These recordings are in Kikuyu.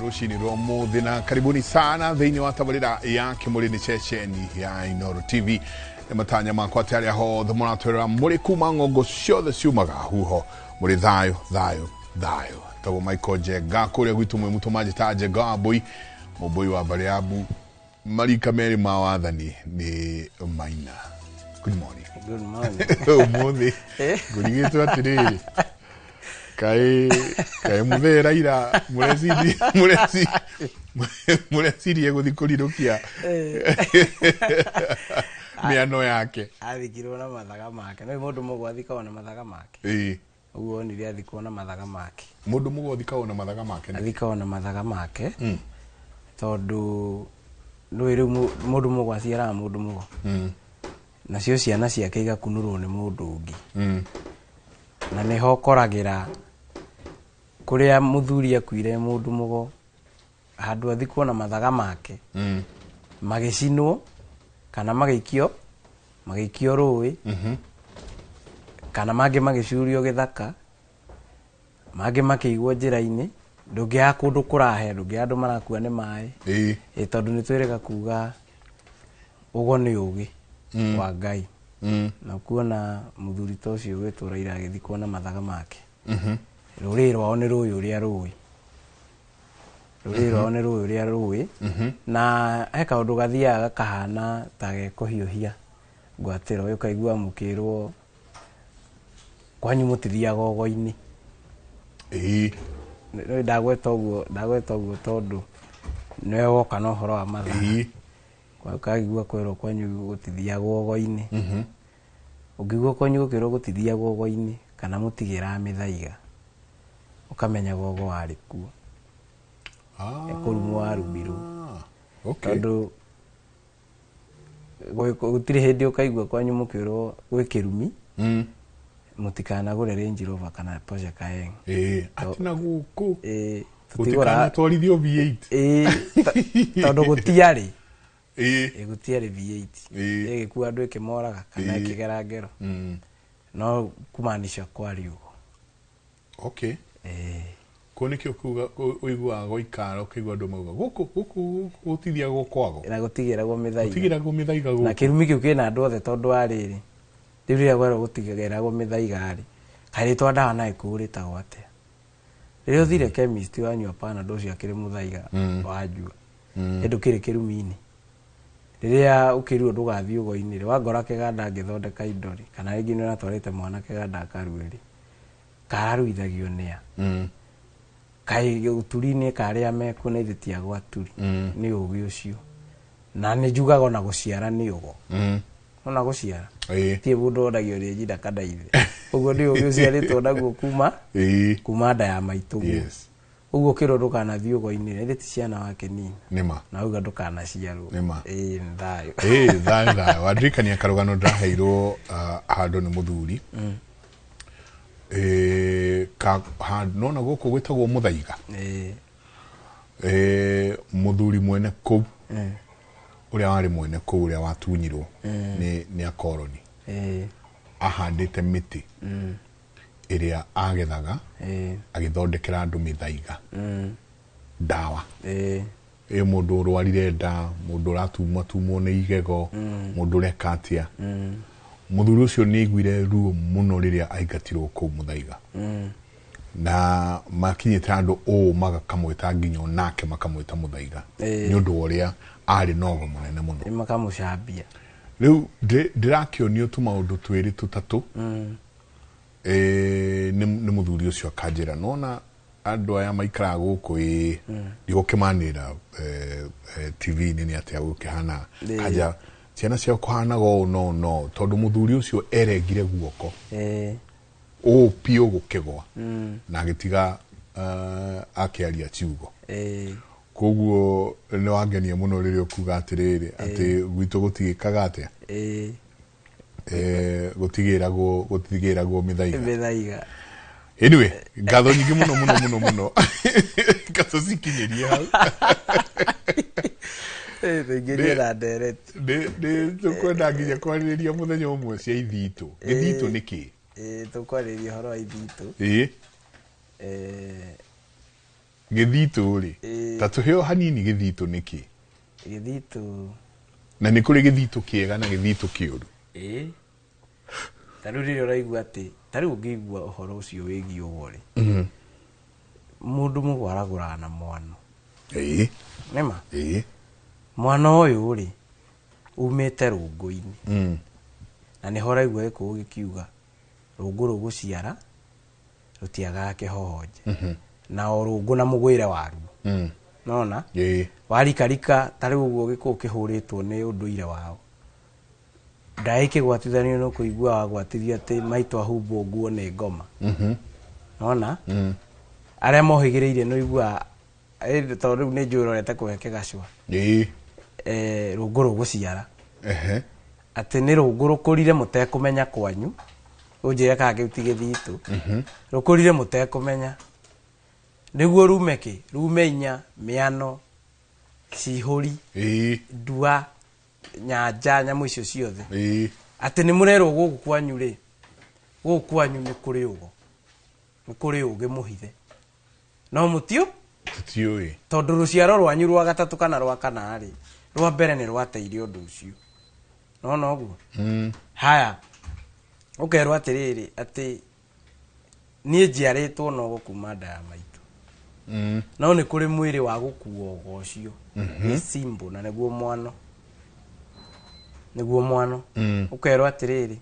Rũcinĩ rwa ũmũthĩ na karibuni sana thĩinĩ wa tabarĩra ya Kĩmũrĩ nĩ ceceni ya Inooro TV. Nĩ matanya makwa atĩ arĩa hothe mũratwĩrora mũrĩ kuma ng'ongo ciothe ciumaga huho mũrĩ thayũ thayũ thayũ. Tagwo Michael Njenga kũrĩa gwitũ mwĩ mũtũma njĩta Njenga wa Mbũi, mũmbũi wa mbarĩ ya Mbu. Marika merĩ ma wathani nĩ Maina. Good morning. Good morning. Ũmũthĩ ngũrigĩtwo atĩrĩrĩ, kaĩ kaĩ mũthee Raila mũrecirie mũreci mũrecirie gũthiĩ kũrirũkia mĩano yake. Athikirwo na mathaga make. Nĩ mũndũ mũgũ athikagwo na mathaga make. Ĩĩ. Ũguo onire athikwo na mathaga make. Mũndũ mũgũ athikagwo na mathaga make nĩkĩ? Athikagwo na mathaga make tondũ nĩũĩ rĩu mũndũ mũgũ aciaraga mũndũ mũgũ. Nacio ciana ciake igakunũrwo nĩ mũndũ ũngĩ. Na nĩho ũkoragĩra kũrĩa mũthuri akuire mũndũ mũgo handũ athikwo na mathaga make magĩcinwo kana magĩikio magĩikio rũĩ kana mangĩ magĩcurio gĩthaka, mangĩ makĩigwo njĩra-inĩ. Ndũngĩaga kũndũ kũrahe, ndũngĩaga andũ marakua nĩ maĩ. Ĩ tondũ nĩ twĩrĩga kuga ũgo nĩ ũgĩ wa Ngai. Na kuona mũthuri ta ũcio gwĩtwo Raila agĩthikwo na mathaga make. Rũrĩrĩ rwao nĩ rũĩ ũrĩa rũĩ. Rũrĩrĩ rwao nĩ rũĩ ũrĩa rũĩ. Na he kaũndũ gathiaga gakahana ta gekũhiũhia ngwatĩro, ũkaigua mũkĩrwo kwanyu mũtithiaga ũgo-inĩ. Nĩ ndagweta ũguo, ndagweta ũguo tondũ nĩwe woka na ũhoro wa mathaga. Ũkaigua kwĩrwo kwanyu gũtithiagwo ũgo-inĩ. Ũngĩigua kwanyu gũkĩrwo gũtithiagwo ũgo-inĩ kana mũtigĩraga mĩthaiga, ũkamenya gogo warĩ kuo. Kũrumwo warumirwo. Tondũ gũtirĩ hĩndĩ ũkaigua kwanyu mũkĩrwo gwĩ kĩrumi, mũtikanagũre Range Rover kana Porsche Cayenne. Atĩ na gũkũ. Tũtigũra. Gũtikanatwarithio V8. Tondũ gũtiarĩ. Gũtiarĩ V8. Ĩgĩkua andũ ĩkĩmoraga kana ĩkĩgera ngero. No kumaanisha kwarĩ ũguo. Kũu nĩkĩo kuga ũiguaga gũikara ũkaigua andũ mauga gũkũ gũkũ gũtithiagwo kwago. Na gũtigĩragwo mĩthaiga. Gũtigĩragwo mĩthaiga gũkũ. Na kĩrumi kĩu kĩna andũ othe tondũ wa rĩrĩ. Rĩu rĩrĩa kwerwo gũtigĩragwo mĩthaiga rĩ, kaĩ rĩtwa ndawa na gĩkũyũ rĩtagwo atĩa? Rĩrĩa ũthire chemist wanyua Panadol ũcio akĩrĩ mũthaiga wanjua. Ĩ ndũkĩrĩ kĩrumi-inĩ. Rĩrĩa ũkĩrirwo ndũgathiĩ ũgo-inĩ rĩ, wangora kĩganda ngĩthondeka indo rĩ, kana rĩngĩ nĩ ũratwarĩte mwana kĩganda akarue rĩ, kararuithagio nĩa? Kaĩ ũturi-inĩ karĩa mekuo na ithuĩ ti a gwaturi. Nĩ ũgĩ ũcio. Na nĩ njugaga ona gũciara nĩ ũgo. Ona gũciara. Ti mũndũ onagio nĩ nyina kana ithe. Ũguo nĩ ũgĩ ũciarĩtwo naguo kuma nda ya maitũguo. Ũguo ũkĩrwo ndũkanathiĩ ũgo-inĩ, ĩrĩ ti ciana wakĩnina. Nĩma. Na uga ndũkanaciarwo. Nĩma. Nĩ thayũ. Thayũ, thayũ. Wandirikania karũgano ndĩraheirwo handũ nĩ mũthuri. Nona gũkũ gwĩtagwo Mũthaiga. Mũthuri mwene kũu. Ũrĩa warĩ mwene kũu, ũrĩa watunyirwo nĩ akoroni. Ahandĩte mĩtĩ ĩrĩa agethaga, agĩthondekera andũ mĩthaiga. Ndawa. Ĩ mũndũ ũrwarire nda, mũndũ ũratumatumwo nĩ igego, mũndũ ũreka atĩa. Mũthuri ũcio nĩ aiguire ruo mũno rĩrĩa aingatirwo kũu Mũthaiga. Na makinyĩte handũ ũũ makamwĩta nginya onake makamwĩta Mũthaiga. Nĩ ũndũ wa ũrĩa arĩ na ũgo mũnene mũno. Nĩ makamũcambia. Rĩu ndĩrakĩonio tũmaũndũ twĩrĩ tũtatũ. Nĩ mũthuri ũcio akanjĩra, nona andũ aya maikaraga gũkũ ĩ, ndigũkĩmanĩra, TV-inĩ nĩ atĩa gũkĩhana. Kanja ciana ciao kũhanaga ũũ no no, tondũ mũthuri ũcio erengire guoko. Ũũ biũ gũkĩgwa. Na agĩtiga, akĩaria ciugo. Koguo nĩ wangenia mũno rĩrĩa ũkuga atĩrĩrĩ, atĩ gwitũ gũtigĩkaga atĩa? Gũtigĩragwo mĩthaiga. Mĩthaiga. Anyway, ngatho nyingĩ mũno mũno mũno mũno. Ngatho cikinyĩrie hau. Tũingĩrie na ndereti. Nĩ tũkwenda nginya kwarĩrĩria mũthenya ũmwe cia ithitũ. Gĩthitũ nĩ kĩ? Tũkwarĩrĩria ũhoro wa ithitũ. Gĩthitũ rĩ, Ĩĩ. ta tũheo hanini gĩthitũ nĩkĩ? Gĩthitũ. Na nĩ kũrĩ gĩthitũ kĩega na gĩthitũ kĩũru. Ĩĩ, ta rĩu rĩrĩa ũraigua atĩ, ta rĩu ũngĩigua ũhoro ũcio wĩgiĩ ũgo rĩ, mũndũ mũgũ aragũraga na mwano. Nĩma? Mwana ũyũ rĩ, umĩte rũngũ-inĩ. Na nĩho ũraigua gĩkũyũ gĩkiuga rũngũ rũgũciara rũtiagaga kĩhohonje. Na o rũngũ na mũgwĩre waruo. Nona? Warikarika ta rĩu ũguo gĩkũyũ kĩhũrĩtwo nĩ ũndũire wao. Ndaĩ kĩgwatithanio nĩ ũkũigua wagwatithio atĩ maitũ ahumbwo nguo nĩ ngoma. Nona? Arĩa mohĩgĩrĩire nĩ ũiguaga, tondũ rĩu nĩ njũĩ ũrorete kũhe kĩgacwa. Rũngũ rũgũciara. Atĩ nĩ rũngũ rũkũrire mũtekũmenya kwanyu. Ũnjĩre kana kĩu ti gĩthitũ. Rũkũrire mũtekũmenya. Nĩguo rume kĩ? Rume inya, mĩano, cihũri, ndua, nyanja, nyamũ icio ciothe. Atĩ nĩ mũrerwo gũkũ kwanyu rĩ, gũkũ kwanyu nĩ kũrĩ ũgo. Nĩ kũrĩ ũgĩ mũhithe. No mũtiũ? Tũtiũĩ. Tondũ rũciaro rwanyu rwa gatatũ kana rwa kana rĩ, rwa mbere nĩ rwateire ũndũ ũcio. Nona ũguo? Haya, ũkerwo atĩrĩrĩ, atĩ niĩ njiarĩtwo na ũgo kuma nda ya maitũ. No nĩ kũrĩ mwĩrĩ wa gũkua ũgo ũcio. Nĩ symbol na nĩguo mwano. Nĩguo mwano. Ũkerwo atĩrĩrĩ,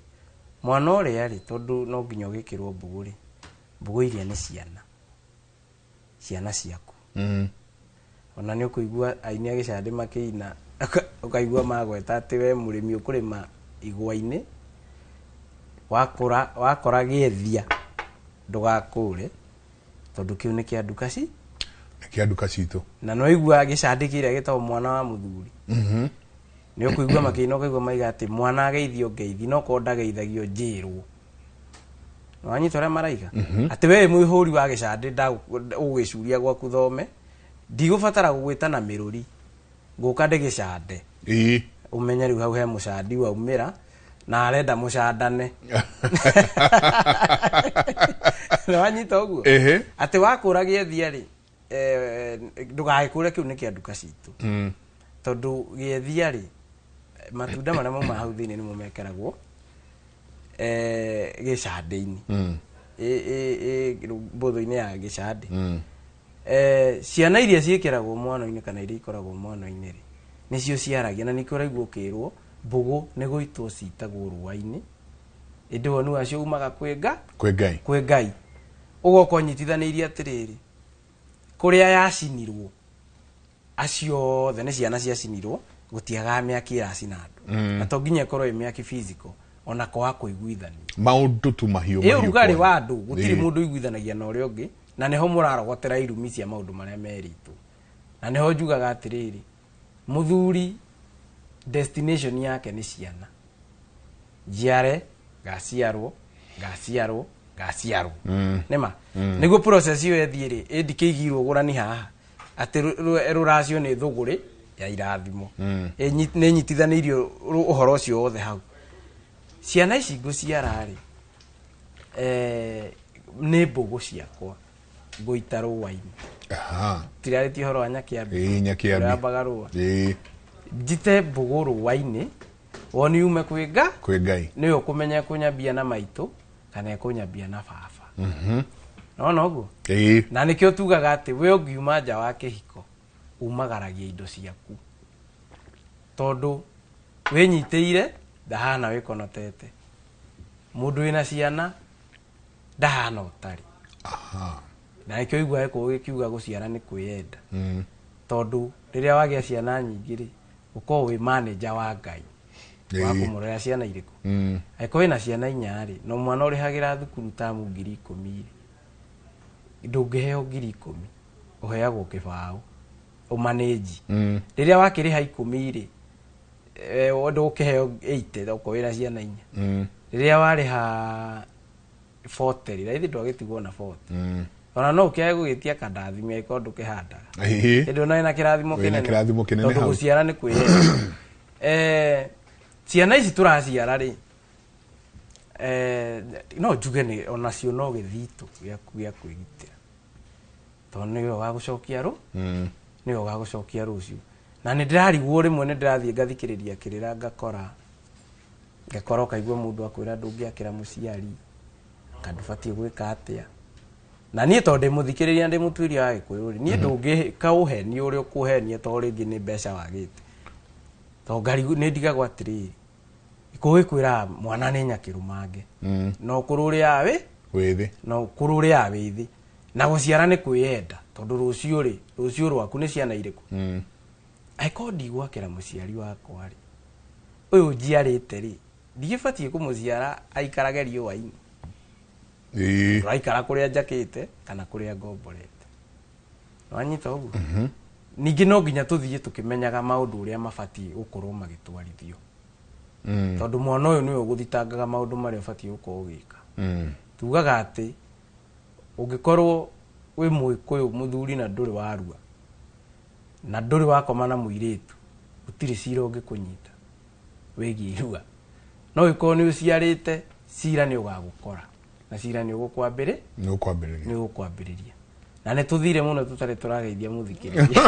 mwana ũrĩa rĩ, tondũ no nginya ũgĩkĩrwo mbũgũ rĩ, mbũgũ iria nĩ ciana. Ciana ciaku. Ona nĩ ũkũigua aini a gĩcandĩ makĩina, ũkaigua magweta atĩ we mũrĩmi ũkũrĩma igwa-inĩ, wakora gĩethia ndũgakũre, tondũ kĩu nĩ kĩa nduka ci? Nĩ kĩa nduka citũ. Na no igua gĩcandĩ kĩrĩa gĩtagwo mwana wa mũthuri. Nĩ ũkũigua makĩina, ũkaigua maiga atĩ mwana ageithio ngeithi, no korwo ndageithagio njĩrwo. Nĩ wanyita ũrĩa maraiga? Atĩ we wĩ mũihũri wa gĩcandĩ ũgũgĩcuria gwaku thome, ndigũbatara gũgwĩta na mĩrũri, ngũka ndĩgĩcande. Ũmenye rĩu hau he mũcandi waumĩra na arenda mũcandane. Nĩ wanyita ũguo? Atĩ wakũra gĩethia rĩ, ndũgagĩkũre kĩu nĩ kĩa nduka citũ. Tondũ gĩethia rĩ, matunda marĩa maumaga hau thĩinĩ nĩmo mekeragwo, gĩcandĩ-inĩ. Mbũthũ-inĩ ya gĩcandĩ. Ciana iria ciĩkĩragwo mwano-inĩ kana iria ikoragwo mwano-inĩ rĩ, nĩcio ciaragia, na nĩkĩo ũraigua ũkĩrwo mbũgũ nĩ gũitwo citagwo rũa-inĩ, ĩndĩ woni wacio umaga kwĩ Nga? Kwĩ Ngai. Kwĩ Ngai. Ũgoka ũnyitithanĩirie atĩrĩrĩ, kũrĩa yacinirwo, acio othe nĩ ciana ciacinirwo, gũtiagaga mĩaki ĩracina andũ. Na to nginya ĩkorwo ĩ mĩaki physical, ona kwaga kũiguithania. Maũndũ tu mahiũ Ĩ mahiũ ũrugarĩ kwanyu. wa andũ, gũtirĩ mũndũ ũiguithanagia na ũrĩa ũngĩ, na nĩho mũrarogotera irumi cia maũndũ marĩa merĩtwo. Na nĩho njugaga atĩrĩrĩ, mũthuri destination yake nĩ ciana. Njiare, ngaciarwo, ngaciarwo, ngaciarwo. Nĩma? Nĩguo process ĩyo ĩthiĩ rĩ, ĩ ndikĩigirwo gũrani haha. Atĩ rũracio nĩ thũgũrĩ ya irathimo. Nĩ nyitithanĩirio ũhoro ũcio wothe hau. Ciana ici ngũciara rĩ, nĩ mbũgũ ciakwa ngũita rũa-inĩ. Tirarĩtie ũhoro wa Nyakĩambi. Nyakĩambi. Ũrĩa wambaga rũa. Njite mbũgũ rũa-inĩ, woni ume kwĩ Nga? Kwĩ Ngai. Nĩwe ũkũmenya ekũnyambia na maitũ kana ekũnyambia na baba. Nona ũguo? Na nĩkĩo tugaga atĩ we ũngiuma nja wa kĩhiko, umagaragia indo ciaku. Tondũ wĩnyitĩire ndahana wĩkonotete. Mũndũ wĩna ciana ndahana ũtarĩ. Na nĩkĩo ũiguaga gĩkũyũ gĩkiuga gũciara nĩ kwĩyenda. Tondũ rĩrĩa wagĩa ciana nyingĩ rĩ, ũkoragwo wĩ manager wa Ngai. Wa kũmũrera ciana irĩkũ. Angĩkorwo wĩna ciana inya rĩ, na mwana ũrĩhagĩra thukuru tamu ngiri ikũmi rĩ, ndũngĩheo ngiri ikũmi, ũheagwo kĩbaũ, ũmanĩnji. Rĩrĩa wakĩrĩha ikũmi rĩ, ndũkĩheo 80 okorwo wĩna ciana inya. Rĩrĩa warĩha 40 rĩ, raithi ndwagĩtigwo na 40. Ona no ũkĩage gũgĩtia kandathimi angĩkorwo ndũkĩhandaga. Hĩndĩ ĩno wĩna kĩrathimo Wĩna kĩnene. kĩrathimo kĩnene Tondũ hau. gũciara nĩ kwĩyenda. Ciana ici tũraciara rĩ, no njuge nĩ onacio no gĩthitũ gĩaku gĩa kwĩgitĩra. Tondũ nĩwe ũgagũcokia rũ nĩwe ũgagũcokia rũciũ. Na nĩ ndĩrarigwo rĩmwe, nĩ ndĩrathiĩ ngathikĩrĩria kĩrĩra, ngakora ũkaigua mũndũ akwĩra ndũngĩakĩra mũciari, kandũbatiĩ gwĩka atĩa. Na niĩ tondũ ndĩ mũthikĩrĩria, ndĩ mũtuĩria wa Gĩkũyũ rĩ, niĩ ndũngĩka ũheni ũrĩa ũkũhenia tondũ rĩngĩ nĩ mbeca wagĩte. Tondũ ngarigwo, nĩ ndigagwo atĩrĩrĩ, Gĩkũyũ gĩkwĩraga mwana nĩ nyakĩrũmange. Na ũkũrũ ũrĩa wĩ wĩthĩ, na ũkũrũ ũrĩa wĩthĩ. Na gũciara nĩ kwĩyenda, tondũ rũciũ rĩ, rũciũ rwaku nĩ ciana irĩkũ? Angĩkorwo ndigwakĩra mũciari wakwa rĩ, ũyũ njiarĩte rĩ, ndigĩbatiĩ kũmũciara aikarage riũa-inĩ. Ndũraikara kũrĩa njakĩte kana kũrĩa ngomborete. Wanyita ũguo? Ningĩ no nginya tũthiĩ tũkĩmenyaga maũndũ ũrĩa mabatiĩ gũkorwo magĩtwarithio. Tondũ mwana ũyũ nĩwe ũgũthitangaga maũndũ marĩa ũbatiĩ gũkorwo ũgĩka. Tugaga atĩ ũngĩkorwo wĩ Mũgĩkũyũ mũthuri na ndũrĩ warua na ndũrĩ wakoma na mũirĩtu, gũtirĩ cira ũngĩkũnyita wĩgiĩ irua. No ũngĩkorwo nĩ ũciarĩte, cira nĩ ũgagũkora na cira nĩ ũgũkwambĩrĩ nĩ ũkwambĩrĩria. Nĩ ũgũkwambĩrĩria. Na nĩ tũthire mũno tũtarĩ tũrageithia mũthikĩrĩria.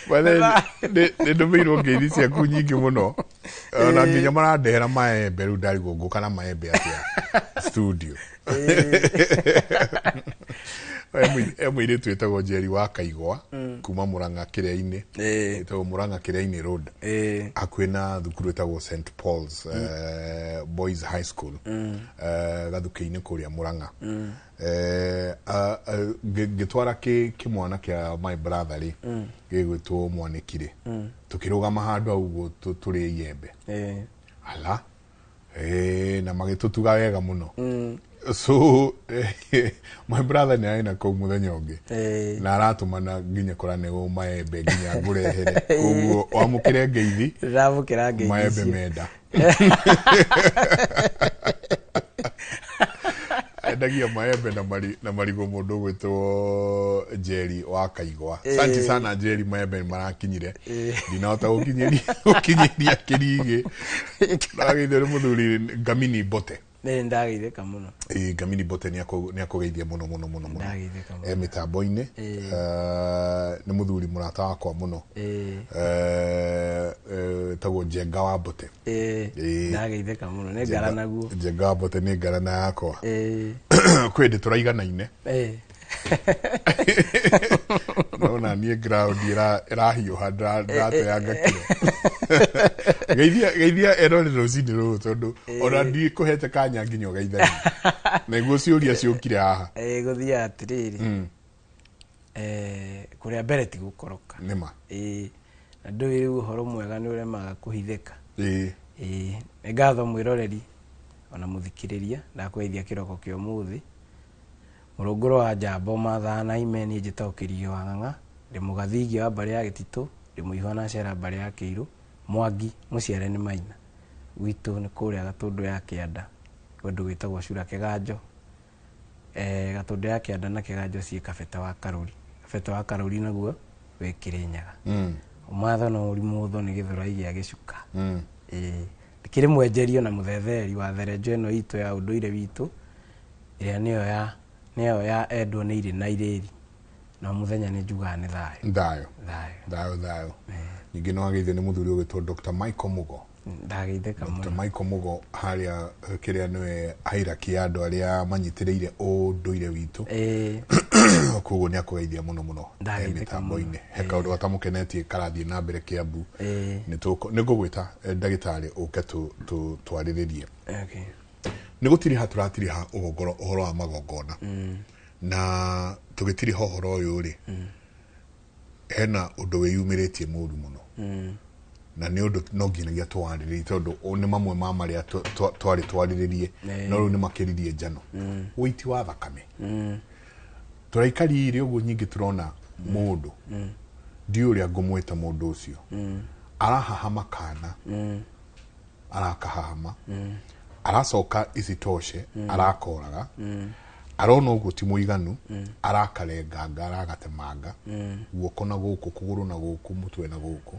Nĩ ndũmĩirwo ngeithi ciaku nyingĩ mũno, ona nginya marandehera maembe. Rĩu ndarigwo ngũka na maembe atĩa studio. He mũirĩtu wĩtagwo Njeri wa Kaigwa kuma Mũrang'a Kĩrĩa-inĩ, ĩtagwo Mũrang'a Kĩrĩa-inĩ Road, hakuhĩ na thukuru ĩtagwo St Paul's Boys High School, gathukĩ-inĩ kũrĩa Mũrang'a. Ngĩtwara kĩmwana kĩa my brother rĩ, gĩgwĩtwo Mwanĩki rĩ, tũkĩrũgama handũ hau ũguo tũrĩe iembe. Ala, na magĩtũtuga wega mũno. So my brother nĩ arĩ na kũu mũthenya ũngĩ na aratũmana nginya kũranegwo maembe nginya ngũrehere. Koguo wamũkĩre ngeithi. Ndamũkĩra ngeithi maembe icio. Menda endagia maembe na marigũ, mũndũ ũgwĩtwo Njeri wa Kaigwa. Asante sana Njeri, maembe nĩ marakinyire. Ndinahota gũkinyĩria kĩrigĩ. Ndageithio nĩ mũthuri Ngamini Mbote. Nĩ ndageithĩka mũno. Ĩĩ, Ngamini Mbote nĩ akũgeithia mũno mũno mũno mũno. Ndageithĩka mũno. E mĩtambo-inĩ. Nĩ mũthuri mũrata wakwa mũno. Ĩtagwo Njenga wa Mbote. Ndageithĩka mũno, nĩ ngara naguo. Njenga wa Mbote nĩ ngarana yakwa. Kwĩ ndĩ tũraiganaine. Nona niĩ ground ĩrahiũha, ndĩrateanga kiro. Geithia, geithia erore rũcinĩ rũrũ, tondũ ona ndikũhete kanya nginya ũgeithanie nĩguo ciũria ciũkire haha. Gũthiaga atĩrĩrĩ, kũrĩa mbere ti gũkoroka. Nĩma. Na ndũĩ rĩu ũhoro mwega nĩ ũremaga kũhithĩka. Nĩ ngatho mwĩroreri ona mũthikĩrĩria, ndakũgeithia kĩroko kĩa ũmũthĩ. Mũrũngũrũ wa njambo mathaa na ime, niĩ njĩtagwo Kĩrigĩ wa Ng'ang'a, ndĩ mũgathingia wa mbarĩ ya Gĩtitũ, ndĩ mũihwa na cera mbarĩ ya Kĩirũ, Mwangi mũciare nĩ Maina. Gwitũ nĩ kũrĩa Gatũndũ ya Kĩanda, kũndũ gwĩtagwo Cura Kĩganjo. Gatũndũ ya Kĩanda na Kĩganjo ciĩ Kabete wa Karũri. Kabete wa Karũri naguo wĩ Kĩrĩnyaga. Ũmatho no ũrimũtho nĩ gĩthũrai gĩa gĩcuka. Ndĩkĩrĩ mwenjerio na mũthetheri wa therenjo ĩno itũ ya ũndũire witũ, ĩrĩa nĩyo ya endwo nĩ irĩ na irĩri. Na mũthenya nĩ njugaga nĩ thayũ. Thayũ. Thayũ. Thayũ thayũ. Ningĩ no ageithio nĩ mũthuri ũgwĩtwo Dr Michael Mugo. Ndageithĩka Dr mũno. Michael Mugo harĩa kĩrĩa nĩwe hierarchy ya andũ arĩa manyitĩrĩire ũndũire witũ. Koguo nĩ akũgeithia mũno mũno Ndageithĩka mĩtambo-inĩ. mũno. He kaũndũ gatamũkenetie karathiĩ na mbere Kĩambu. Nĩ ngũgwĩta ndagĩtarĩ ũke twarĩrĩrie. Nĩ gũtiriha tũratiriha ũgongoro ũhoro wa magongona, na tũgĩtiriha ũhoro ũyũ rĩ, hena ũndũ wĩyumĩrĩtie mũru mũno, na nĩ ũndũ no nginyagia tũwarĩrĩrie, tondũ nĩ mamwe ma marĩa twarĩ twarĩrĩrie, no rĩu nĩ makĩririe njano. Ũiti wa thakame, tũraikarire ũguo nyingĩ, tũrona mũndũ, ndiũĩ ũrĩa ngũmwĩta mũndũ ũcio, arahahama kana arakahahama, aracoka isitoshe arakoraga, arona ũguo ti mũiganu, arakarenganga, aragatemanga guoko na gũkũ, kũgũrũ na gũkũ, mũtwe na gũkũ.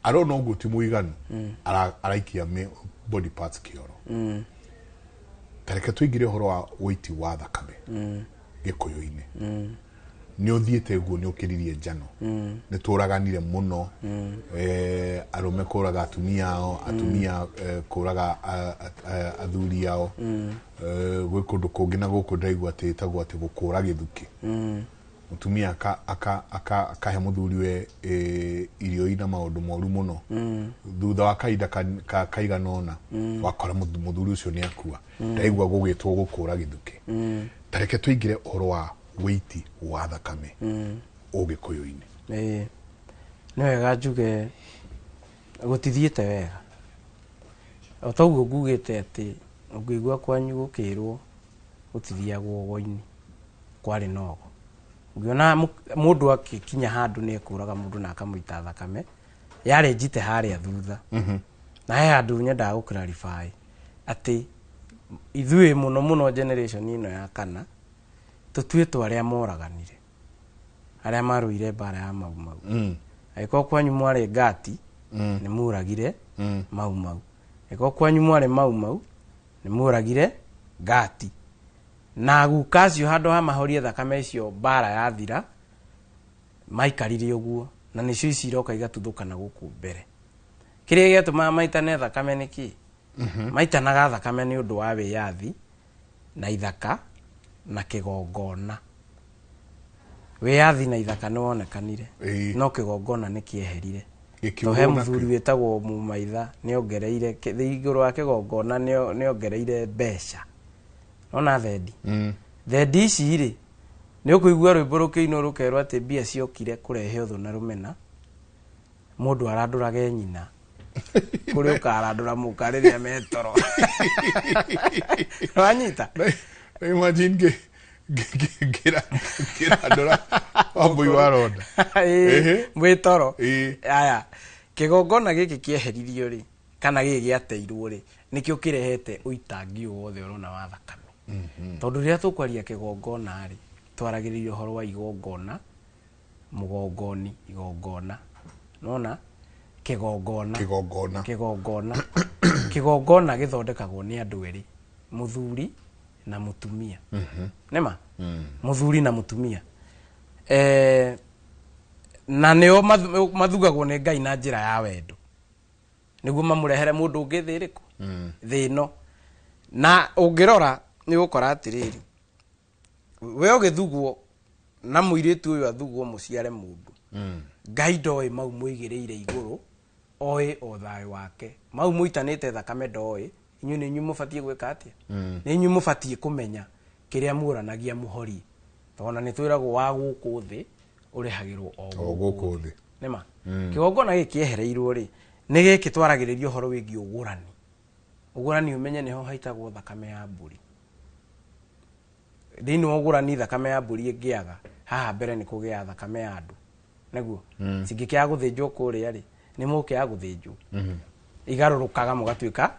Arona ũguo ti mũiganu, araikia body parts kĩoro. Tareke tũingĩre ũhoro wa ũiti wa thakame. Gĩkũyũ-inĩ nĩ ũthiĩte guo nĩ ũkĩririe njano nĩ tũraganire mũno arũme kũraga atumia ao atumia kũraga athuri ao gwĩ kũndũ kũngĩ na gũkũ ndĩraigua atĩ ĩtagwo atĩ gũkũra gĩthukĩ mũtumia akahe mũthuri we irio ina maũndũ moru mũno thutha wa kahinda kaigana ũna wakora mũthuri ũcio nĩ akua ndaigua gũgĩtwo gũkũra gĩthukĩ ta reke tũingĩre ũhoro wa wĩiti wa thakame ũgĩkũyũ-inĩ. Ĩĩ nĩ wega njuge gũtithiĩte wega o toguo ngugĩte atĩ ũngĩigua kwanyu gũkĩrwo gũtithiagwo ũgo-inĩ kwarĩ na ũgo ũngĩona mũndũ akĩkinya handũ nĩ ekũraga mũndũ na akamũita thakame yarĩ njite harĩa thutha na he handũ nyendaga gũ clarify atĩ ithuĩ mũno mũno generation ĩno ya kana tũtuĩtwo arĩa moraganire arĩa marũire mbara ya Mau Mau. Angĩkorwo kwanyu mwarĩ ngati nĩ mũragire Mau Mau, angĩkorwo kwanyu mwarĩ Mau Mau nĩ mũragire ngati na guka acio handũ ha mahorie thakame icio mbara yathira maikarire ũguo na nĩcio ici iroka igatuthũkana gũkũ mbere. Kĩrĩa gĩatũmaga maitane thakame nĩ kĩ? Maitanaga thakame nĩ ũndũ wa wĩyathi na ithaka na kĩgongona. Wĩyathi na ithaka nĩ wonekanire no kĩgongona nĩ kĩeherire. Gĩkiugwo He nakĩo. Mũthuri wĩtagwo Mũmaitha nĩongereire igũrũ wa kĩgongona nĩongereire mbeca. Ona thendi thendi ici rĩ nĩ ũkũigua rwĩmbo rũkĩinwo rũkerwo atĩ mbia ciokire kũrehe ũthũ na rũmena mũndũ arandũrage nyina kũrĩ ũkarandũra mũka rĩrĩa metoro. Wanyita? Na imagine ngĩrandũra wambui wa ronda. Ĩĩ, mwĩtoro. Ĩĩ. Aya kĩgongona gĩkĩ kĩeheririo rĩ kana gĩkĩ gĩateirwo rĩ nĩkĩo kĩrehete ũitangi ũyũ wothe ũrona wa thakame tondũ rĩrĩa tũkwaria kĩgongona rĩ twaragĩrĩria ũhoro wa igongona mũgongoni igongona nona kĩgongona Kĩgongona. Kĩgongona kĩgongona gĩthondekagwo nĩ andũ erĩ mũthuri na mũtumia nĩma mũthuri na mũtumia na nĩo mathugagwo nĩ Ngai na njĩra ya wendo nĩguo mamũrehere mũndũ ũngĩ thĩ ĩrĩkũ thĩ ĩno na ũngĩrora nĩ ũgũkora atĩrĩrĩ we ũgĩthugwo na mũirĩtu ũyũ athugwo mũciare mũndũ Ngai ndoĩ mau mũigĩrĩire igũrũ oĩ o thayũ wake mau mũitanĩte thakame ndoĩ inyuĩ nĩ inyuĩ mũbatiĩ gwĩka atĩa nĩ inyuĩ mũbatiĩ kũmenya kĩrĩa muoranagia mũhorie tondũ ona nĩ twĩragwo wa gũkũ thĩ ũrĩhagĩrwo o O gũkũ thĩ. Nĩma kĩgongona gĩkĩ kĩehereirwo rĩ nĩ gĩkĩ twaragĩrĩria ũhoro wĩgiĩ ũgũrani ũgũrani ũmenye nĩho haitagwo thakame ya mbũri thĩinĩ wa ũgũrani thakame ya mbũri ĩngĩaga haha mbere nĩ kũgĩa thakame ya andũ nĩguo cingĩkĩaga gũthĩnjwo kũrĩa rĩ nĩ mũkĩaga gũthĩnjwo igarũrũkaga mũgatuĩka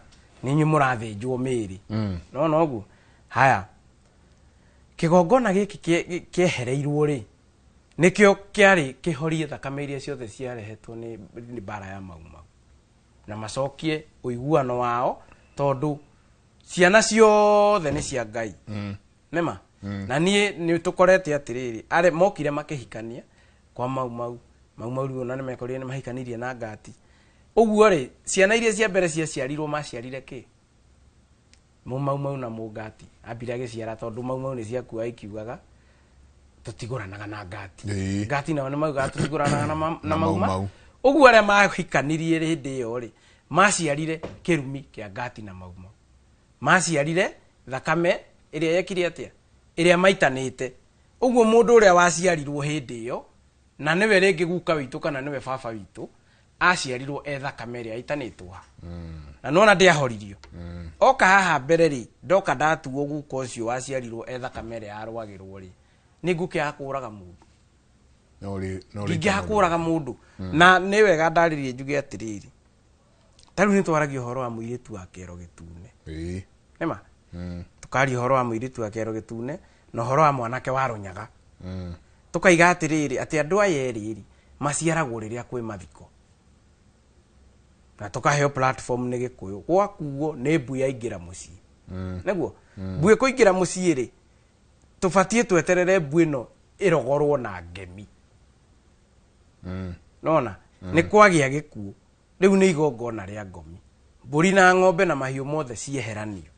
nĩ inyuĩ mũrathĩnjwo mĩĩrĩ nona ũguo haya kĩgongona gĩkĩ kĩehereirwo rĩ nĩkĩo kĩarĩ kĩhorie thakame iria ciothe ciarehetwo nĩ mbara ya Mau Mau na macokie ũiguano wao tondũ ciana ciothe nĩ cia Ngai nĩma na niĩ nĩ tũkorete atĩrĩrĩ arĩ mokire makĩhikania kwa Mau Mau Mau Mau rĩu ona nĩ mekorire nĩ mahikanirie na ngati ũguo rĩ ciana iria cia mbere ciaciarirwo maciarire kĩ mũ Mau Mau na mũngati ambire agĩciara tondũ Mau Mau nĩ ciakua ikiugaga tũtigũranaga na ngati ngati nao nĩ maugaga tũtigũranaga na, na Na Mau Mau Mau Mau. Ũguo arĩa mahikanirie hĩndĩ ĩyo rĩ maciarire kĩrumi kĩa ngati na Mau Mau maciarire thakame ĩrĩa yekire atĩa ĩrĩa maitanĩte ũguo mũndũ ũrĩa waciarirwo hĩndĩ ĩyo na nĩwe rĩngĩ guka witũ kana nĩwe baba witũ aciarirwo e thakame ĩrĩa ĩitanĩtwo ha na nona ndĩahoririo oka haha mbere rĩ ndoka ndatuo guka ũcio waciarirwo e thakame ĩrĩa yarwagĩrwo rĩ nĩ ngũkĩaga kũraga mũndũ No rĩ no rĩ ndingĩaga kũraga mũndũ na nĩ wega ndarĩrie njuge atĩrĩrĩ ta rĩu nĩ twaragia ũhoro wa mũirĩtu wa kĩero gĩtune nĩma tukaria ũhoro wa mũirĩtu wa kĩero gĩtune na ũhoro wa mwanake wa rũnyaga tukaiga atĩrĩrĩ atĩ andũ aya erĩ rĩ maciaragwo rĩrĩa kwĩ mathiko na tukaheo platform nĩ Gĩkũyũ gwakuo nĩ mbui yaingĩra mũciĩ nĩguo mbui kũingĩra mũciĩ rĩ Tũbatiĩ tweterere mbu ĩno ĩrogorwo na ngemi. Nona nĩ kwagĩa gĩkuũ rĩu nĩ igongona rĩa ngomi. Mbũri na ng'ombe na mahiũ mothe cieheranio.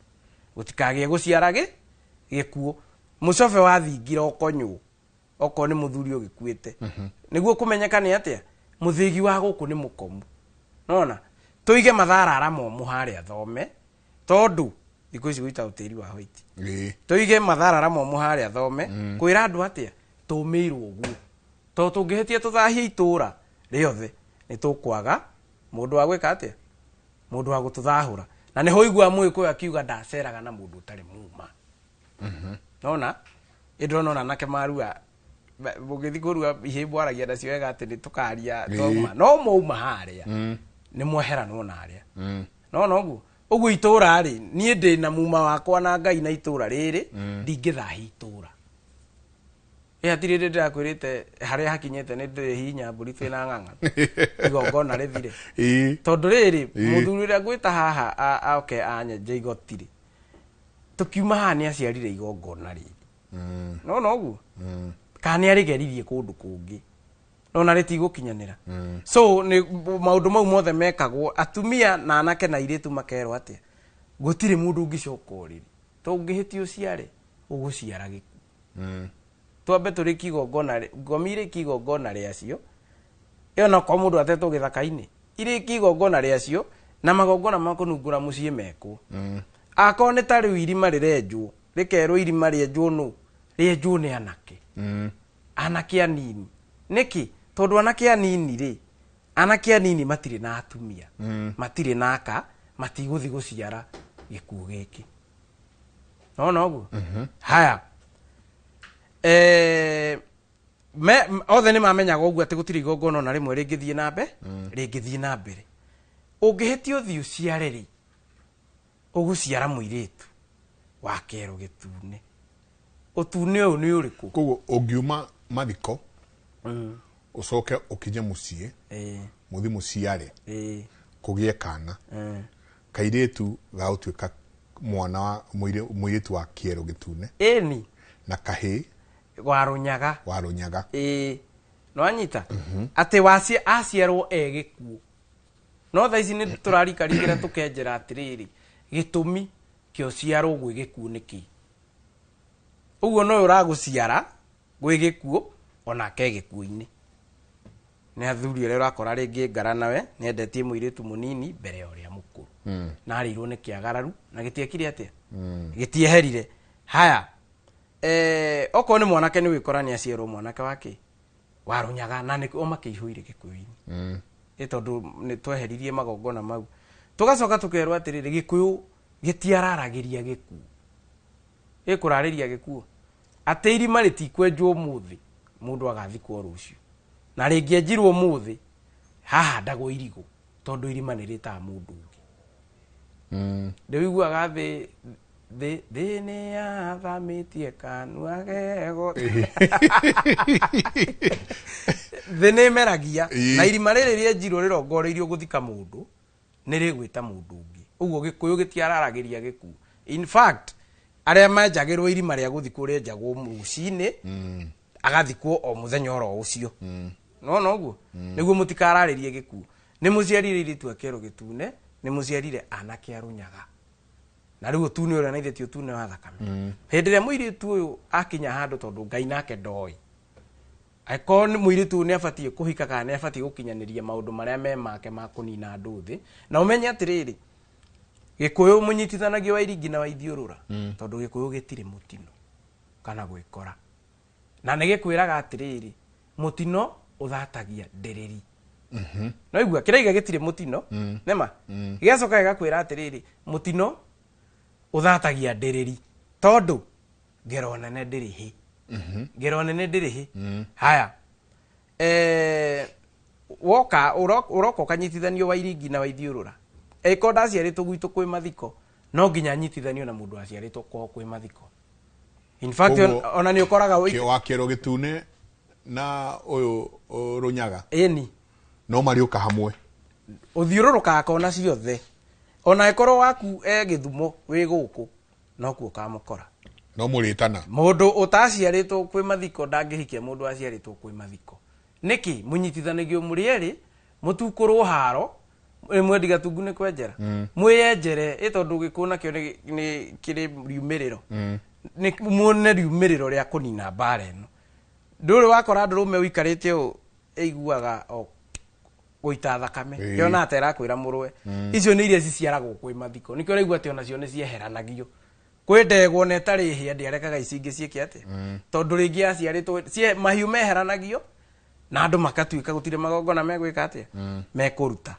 Gũtikagĩe gũciara gĩkuũ. Mũcobe wathingira ũkonywo okorwo nĩ mũthuri ũgĩkuĩte. Nĩguo kũmenyeka nĩ atĩa mũthĩgi wa gũkũ nĩ mũkomu. Nona tũige matharara momũ harĩa thome tondũ thikũ ici gũita ũtĩri wa white. Tũige matharara momũ harĩa thome kwĩra andũ atĩa tũmĩirwo ũguo. Tondũ tũngĩhĩtia tũthahie itũra rĩothe nĩ tũkwaga mũndũ wa gwĩka atĩa mũndũ wa gũtũthahũra. Na nĩho ũiguaga Mũgĩkũyũ akiuga ndaceraga na mũndũ ũtarĩ muma. Nona ĩndĩrona ona anake marua mũgĩthiĩ kũrua ihĩĩ mwaragia nacio wega atĩ nĩ tũkaria twauma no mwauma harĩa nĩ mweheranwo na harĩa. Nona ũguo ũguo itũra rĩ niĩ ndĩ na muma wakwa na Ngai na itũra rĩrĩ ndingĩthahia itũra. Ĩ hatirĩ hĩndĩ ndĩrakwĩrĩte harĩa hakinyĩte nĩ ndĩrĩhihinya mbũri twĩna ng'ang'a igongona rĩthire. Tondũ rĩrĩ mũthuri ũrĩa ngwĩta haha oke anyenje igoti rĩ tũkiuma haha nĩ aciarire igongona rĩrĩ. Nona ũguo kana nĩ arĩgeririe kũndũ kũngĩ nona rĩtigũkinyanĩra. So nĩ maũndũ mau mothe mekagwo atumia na anake na airĩtu makerwo atĩa gũtirĩ mũndũ ũngĩcoka ũrĩrĩ to ũngĩhĩtia ũciare ũgũciara gĩkuũ. Twambe tũrĩkie igongona ngomi irĩkie igongona rĩacio ĩyo no korwo mũndũ atetwo gĩthaka-inĩ irĩkie igongona rĩacio na magongona ma kũnungũra mũciĩ mekwo. Akorwo nĩ ta rĩu irima rĩrenjwo rĩkerwo irima rĩenjwo nũ rĩenjwo nĩ anake. Anake anini. Nĩkĩ? Tondũ anake anini rĩ anake anini matirĩ na atumia matirĩ na aka matigũthiĩ gũciara gĩkuũ gĩkĩ. Nona ũguo? Haya. Othe nĩ mamenyaga ũguo atĩ gũtirĩ igongona ona rĩmwe rĩngĩthiĩ na mbere rĩngĩthiĩ na mbere. Ũngĩhĩtia ũthiĩ ũciare rĩ ũgũciara mũirĩtu wa kĩero gĩtune. Ũtune ũyũ nĩ ũrĩkũ? Koguo ũngiuma mathiko ũcoke ũkinye mũciĩ mũthi mũciare kũgĩe kana kairĩtu gagũtuĩka mwana wa mũirĩtu wa kĩero gĩtune ĩni na kahĩĩ wa Rũnyaga. Wa Rũnyaga. Nĩwanyita? Atĩ aciarwo e gĩkuũ. No thaa ici nĩ tũrarikarikĩra tũkenjera atĩrĩrĩ gĩtũmi kĩa ũciarwo gwĩ gĩkuũ nĩ kĩĩ? Ũguo no ũragũciara gwĩ gĩkuũ onake gĩkuũ-inĩ. Nĩ athuri ũrĩa ũrakora rĩngĩ ngara nawe nĩendetie mũirĩtu mũnini mbere ya ũrĩa mũkũrũ. Na arĩirwo nĩ kĩagararu na gĩtiekire atĩa? Gĩtieherire. Haya. Okorwo nĩ mwanake nĩ wĩkora nĩ aciarwo mwanake wake wa Rũnyaga na nĩkuo makĩihũire Gĩkũyũ-inĩ. Ĩ tondũ nĩ tweheririe magongona mau. Tũgacoka tũkerwo atĩrĩrĩ Gĩkũyũ gĩtiararagĩria gĩkuũ. Gĩkũrarĩria gĩkuũ. Atĩ irima rĩtikwenjwo ũmũthĩ mũndũ agathikwo rũciũ. Na rĩngĩenjirwo ũmũthĩ hahandagwo irigũ tondũ irima nĩ rĩtaga mũndũ ũngĩ. Ndĩwiguaga thĩ thĩ nĩ yathamĩtie kanua gego. Thĩ nĩ ĩmeragia na irima rĩrĩ rĩenjirwo rĩrongoreirio gũthika mũndũ nĩ rĩgwĩta mũndũ ũngĩ. Ũguo Gĩkũyũ gĩtiararagĩria gĩkuũ. In fact arĩa menjagĩrwo irima rĩa gũthikwo rĩenjagwo rũcinĩ agathikwo o mũthenya oro ũcio. Nona ũguo? Nĩguo mũtikararĩrie gĩkuũ. Nĩ mũciarire airĩtu a kĩero gĩtune, nĩ mũciarire anake a Rũnyaga. Na rĩu ũtune ũrĩa na ithe ti ũtune wa thakame. Hĩndĩ ĩrĩa mũirĩtu ũyũ akinya handũ tondũ Ngai nake ndoĩ. Angĩkorwo nĩ mũirĩtu ũyũ nĩ abatiĩ kũhika kana nĩ abatiĩ gũkinyanĩria maũndũ marĩa me make ma kũnina andũ thĩ. Na ũmenye atĩrĩrĩ, Gĩkũyũ mũnyitithanagio wa iringi na wa ithiũrũra tondũ Gĩkũyũ gĩtirĩ mũtino kana gwĩkora. Na nĩ gĩkwĩraga atĩrĩrĩ, mũtino ũthatagia ndĩrĩri. No igua kĩraiga gĩtirĩ mũtino, nĩma? Gĩgacoka gĩgakwĩra atĩrĩrĩ, mũtino ũthatagia ndĩrĩri tondũ ngero nene ndĩrĩ hĩ. Ngero nene ndĩrĩ hĩ. Haya. Woka ũroka ũkanyitithanio wa iringi na wa ithiũrũra. Ĩkorwo ndaciarĩtwo gwitũ kwĩ mathiko no nginya nyitithanio na mũndũ aciarĩtwo kwao kwĩ mathiko. In fact ona nĩ ũkoraga wa kĩero gĩtune na ũyũ Rũnyaga. Ĩni. No marĩũka hamwe. Ũthiũrũrũkaga kona ciothe. Ona ĩkorwo waku e Gĩthumo wĩ gũkũ nokuo ũkamũkora. No mũrĩtana. Mũndũ ũtaciarĩtwo kwĩ mathiko ndangĩhikia mũndũ aciarĩtwo kwĩ mathiko. Nĩkĩ? Mũnyitithanagio mũrĩ erĩ, mũtukũrwo haro, rĩmwe ndigatungu nĩ kwenjera. Mwĩyenjere, ĩ tondũ gĩkũũ nakĩo nĩ kĩrĩ riumĩrĩro. Nĩ muone riumĩrĩro rĩa kũnina mbara ĩno. Ndũrĩ wakora ndũrũme ũikarĩte ũũ ĩiguaga o gũita thakame. Yona ta ĩrakwĩra mũrũe. Icio nĩ iria ciciaragwo kwĩ mathiko. Nĩkĩo ũraigua atĩ onacio nĩ cieheranagio. Kwĩ ndegwa ona ĩtarĩ hĩa ndĩarekaga ici ingĩ ciĩke atĩa. Tondũ rĩngĩ yaciarĩtwo, mahiũ meheranagio na andũ makatuĩka gũtirĩ magongona megwĩka atĩa? Mekũruta.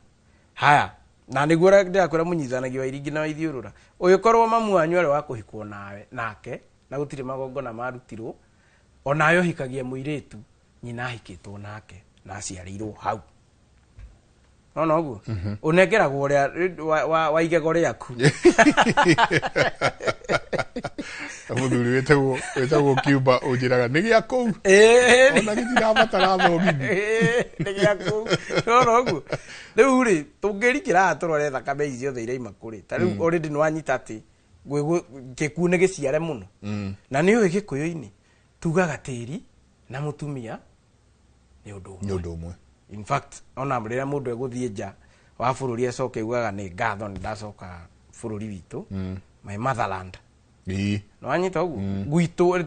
Haya, na nĩguo ndĩrakwĩra mũnyitithanagia wa iringi na wa ithiũrũra. Ũngĩkorwo mamu wanyu arĩ wa kũhikwo nawe nake na gũtirĩ magongona marutirwo, onawe ũhikagia mũirĩtu nyina ahikĩtwo nake na aciarĩirwo hau. Nona ũguo? Ũnengeragwo ũrĩa wa igego rĩaku. Mũthuri wĩtagwo Cuba ũnjĩraga nĩ gĩa kũu. Ona gĩtirabatara thogithi. Nĩ gĩa kũu. Nona ũguo? Rĩu rĩ, tũngĩrikĩra haha tũrore thakame ici ciothe iraima kũrĩ. Ta rĩu already nĩ wanyita atĩ gĩkuũ nĩ gĩciare mũno. Na nĩ ũĩ Gĩkũyũ-inĩ tugaga tĩri na mũtumia nĩ ũndũ ũmwe. Nĩ ũndũ ũmwe. In fact, ona rĩrĩa mũndũ egũthiĩ nja wa bũrũri acoke augaga nĩ ngatho nĩ ndacoka bũrũri witũ, my motherland. Nĩ wanyita ũguo? Gwitũ,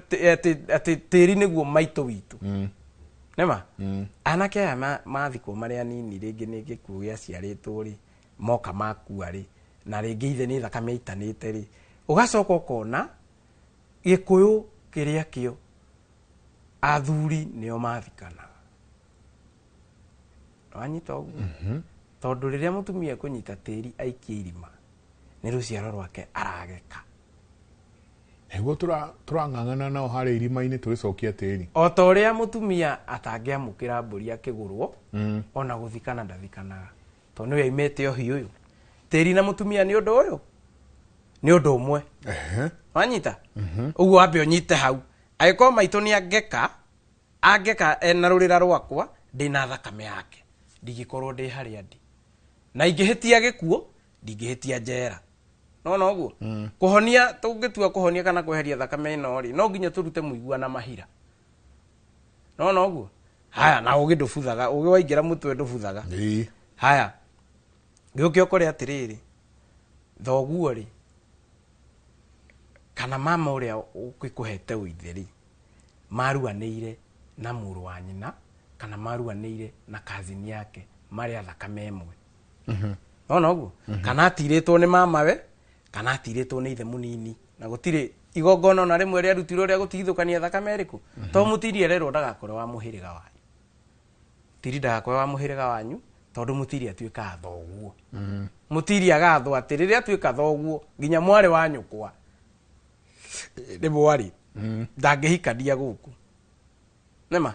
atĩ tĩri nĩguo maitũ witũ. Nĩma? Anake aya mathikwo marĩ anini rĩngĩ nĩ gĩkuũ gĩaciarĩtwo rĩ, moka makua rĩ, na rĩngĩ ithe nĩ thakame aitanĩte rĩ, ũgacoka ũkona Gĩkũyũ kĩrĩa kĩo athuri nĩo mathikanaga. Wanyita ũguo? Tondũ rĩrĩa mũtumia ekũnyita tĩri aikie irima, nĩ rũciaro rwake arageka. Nĩguo tũrang'ang'ana nao harĩa irima-inĩ tũgĩcokia tĩri. O ta ũrĩa mũtumia atangĩamũkĩra mbũri akĩgũrwo, ona gũthikana ndathikanaga. Tondũ nĩwe aimĩte ũhiũ ũyũ. Tĩri na mũtumia nĩ ũndũ ũyũ? Nĩ ũndũ ũmwe. Wanyita? Ũguo wambe ũnyite hau. Angĩkorwo maitũ nĩ angeka, angeka ena rũrĩra rwakwa, ndĩna thakame yake. Ndingĩkorwo ndĩ harĩa ndĩ. Na ingĩhĩtia gĩkuũ, ndingĩhĩtia njera. Nona ũguo? Kũhonia, tũngĩtua kũhonia kana kweheria thakame ĩno rĩ, no nginya tũrute mũigua na mahira. Nona ũguo? Haya, na ũgĩ ndũbuthaga, ũgĩ waingĩra mũtwe ndũbuthaga. Haya, gĩũke ũkore atĩrĩrĩ, thoguo rĩ, kana mama ũrĩa ũgĩkũhete ũithe rĩ, maruanĩire na mũrũ wa nyina, kana maruanĩire na cousin yake, marĩ a thakame ĩmwe. Nona ũguo? Kana atirĩtwo nĩ mamawe, kana atirĩtwo nĩ ithe mũnini. Na gũtirĩ igongona ona rĩmwe rĩarutirwo rĩa gũtigithũkania thakame ĩrĩkũ. To mũtiri ererwo ndagakore wa mũhĩrĩga wanyu. Mũtiri ndagakore wa mũhĩrĩga wanyu, tondũ mũtiri atuĩkaga thoguo. Mũtiri agathwo atĩ rĩrĩa atuĩka thoguo, nginya mwarĩ wa nyũkwa, nĩ mwarĩ, ndangĩhikania gũkũ. Nĩma?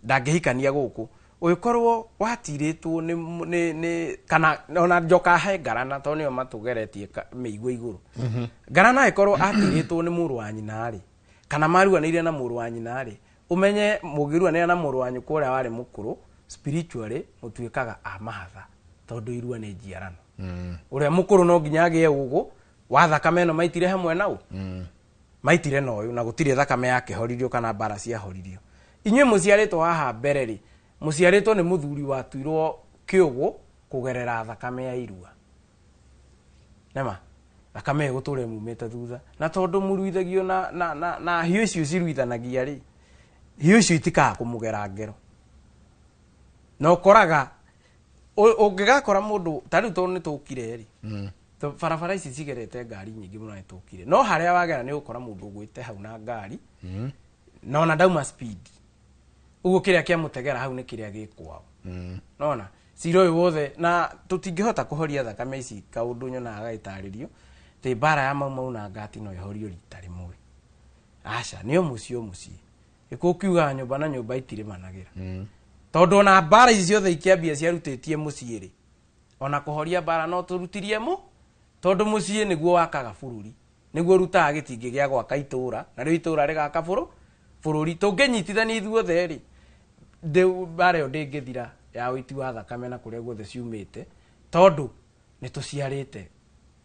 Ndangĩhikania gũkũ. Ũngĩkorwo watirĩtwo nĩ kana ona njoka he ngarana tondũ nĩo matũgeretie mĩigua igũrũ. Ngarana angĩkorwo atirĩtwo nĩ mũrũ wa nyina rĩ, kana maruanĩire na mũrũ wa nyina rĩ, ũmenye mũngĩruanĩra na mũrũ wa nyũkwa ũrĩa warĩ mũkũrũ, spiritually mũtuĩkaga a mahatha tondũ irua nĩ njiarano. Ũrĩa mũkũrũ no nginya agĩe ũgũ wa thakame ĩno maitire hamwe na ũ? Maitire na ũyũ na gũtirĩ thakame yakĩhoririo kana mbara ciahoririo. Inyuĩ mũciarĩtwo haha mbere rĩ, mũciarĩtwo nĩ mũthuri watuirwo kĩũgũ kũgerera thakame ya irua. Nĩma? Thakame ĩgũtũra ĩmumĩte thutha. Na tondũ mũruithagio na hiũ icio ciruithanagia rĩ, hiũ icio itikaga kũmũgera ngero. Na ũkoraga, ũngĩgakora mũndũ, ta rĩu tondũ nĩ tũkire rĩ, barabara ici cigerete ngari nyingĩ mũno nĩ tũkire. No harĩa wagera nĩ ũgũkora mũndũ ũgwĩte hau na ngari, na ona ndauma speed. Ũguo kĩrĩa kĩamũtegera hau nĩ kĩrĩa gĩ kwao. Nona? Cira ũyũ wothe, na tũtingĩhota kũhoria thakame ici kaũndũ nyonaga gagĩtarĩrio, atĩ mbara ya Mau Mau na Ngati no ĩhorio rita rĩmwe. Aca, nĩ o mũciĩ o mũciĩ. Gĩkũyũ kiugaga nyũmba na nyũmba itirĩmanagĩra. Tondũ ona mbara ici ciothe ikĩambia ciarutĩtie mũciĩ rĩ, ona kũhoria mbara no tũrutirie tondũ mũciĩ nĩguo wakaga bũrũri. Nĩguo ũrutaga gĩtingĩ gĩa gwaka itũũra, narĩo itũũra rĩgaka bũrũri. Tũngĩnyitithania ithuothe rĩ, mbara ĩyo ndĩngĩthira ya ũiti wa thakame na kũrĩa guothe ciumĩte, tondũ nĩ tũciarĩte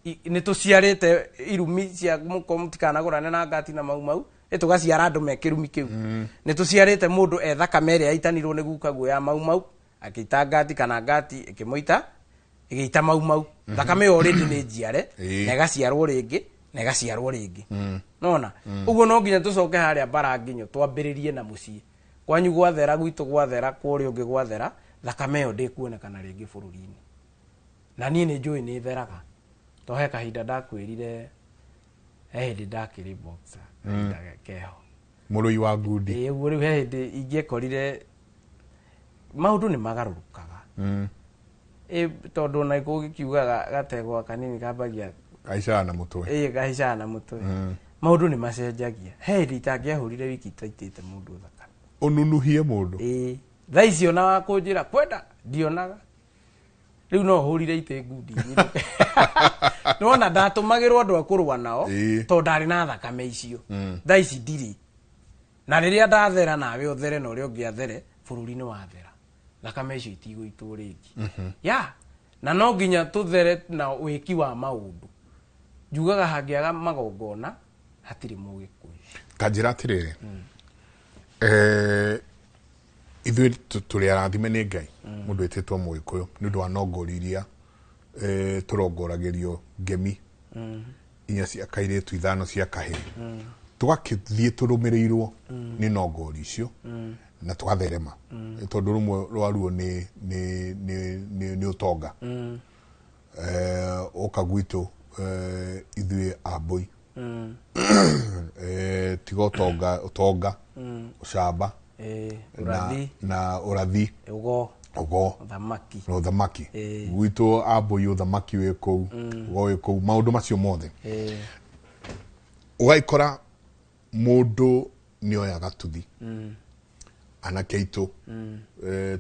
Nĩ tũciarĩte irumi cia mũko mũtikanagũrane na ngati na mau mau, ĩ tũgaciara andũ me kĩrumi kĩu. Nĩ tũciarĩte mũndũ e thakame ĩrĩa yaitanirwo nĩ guka guo ya mau mau, akĩita ngati kana ngati ĩkĩmũita ĩgĩita mau mau. Thakame ĩyo already nĩ njiare na ĩgaciarwo rĩngĩ na ĩgaciarwo rĩngĩ. Nona ũguo no nginya tũcoke harĩa mbara nginyo twambĩrĩrie na mũciĩ. Kwanyu gwathera, gwitũ gwathera, kwa ũrĩa ũngĩ gwathera, thakame ĩyo ndĩkuonekana rĩngĩ bũrũri-inĩ. Na niĩ nĩ njũĩ nĩ theraga. To he kahinda ndakwĩrire, he hĩndĩ ndakĩrĩ boxer, kahinda keho. Mũrũi wa ngundi. Ĩĩ, ũguo rĩu he hĩndĩ ingĩekorire maũndũ nĩ magarũrũkaga. Ĩ tondũ ona gũgĩkiugaga gategwa kanini kambagia Gaicaga na mũtwe. Ĩĩ, gaicaga na mũtwe. Maũndũ nĩ macenjagia. He hĩndĩ itangĩahũrire wiki itaitĩte mũndũ thakame. Ũnunuhie mũndũ. Ĩĩ. Thaa ici ona wa kũnjĩra kwenda ndionaga. Rĩu no hũrire itĩ ngundi nyinũke. Nĩwona ndatũmagĩrwo andũ a kũrũa nao, tondũ ndarĩ na thakame icio. Thaa ici ndirĩ. Na rĩrĩa ndathera nawe ũthere na ũrĩa ũngĩ athere, bũrũri nĩ wathera. Thakame icio itigũitwo rĩngĩ. Ya, na no nginya tũthere na wĩki wa maũndũ. Njugaga hangĩaga magongona, hatirĩ Mũgĩkũyũ. Ta njĩra atĩrĩrĩ, ithuĩ tũrĩ arathime nĩ Ngai, mũndũ wĩtĩtwo Mũgĩkũyũ, nĩ ũndũ wa nongori iria, tũrongoragĩrio ngemi, inya cia kairĩtu, ithano cia kahĩĩ. Tũgakĩthiĩ tũrũmĩrĩirwo nĩ nongori icio, na tũgatherema. Tondũ rũmwe rwaruo nĩ ũtonga. Ũka gwitũ, ithuĩ Ambũi. Tiga ũtonga, ũcamba, Ũrathi. na ũrathi. Ũgo. Ũgo. Ũthamaki. Na ũthamaki. Gwitũ Ambũi ũthamaki wĩ kũu, ũgo wĩ kũu, maũndũ macio mothe. Ũgagĩkora mũndũ nĩ oyaga tuthi. Anake aitũ.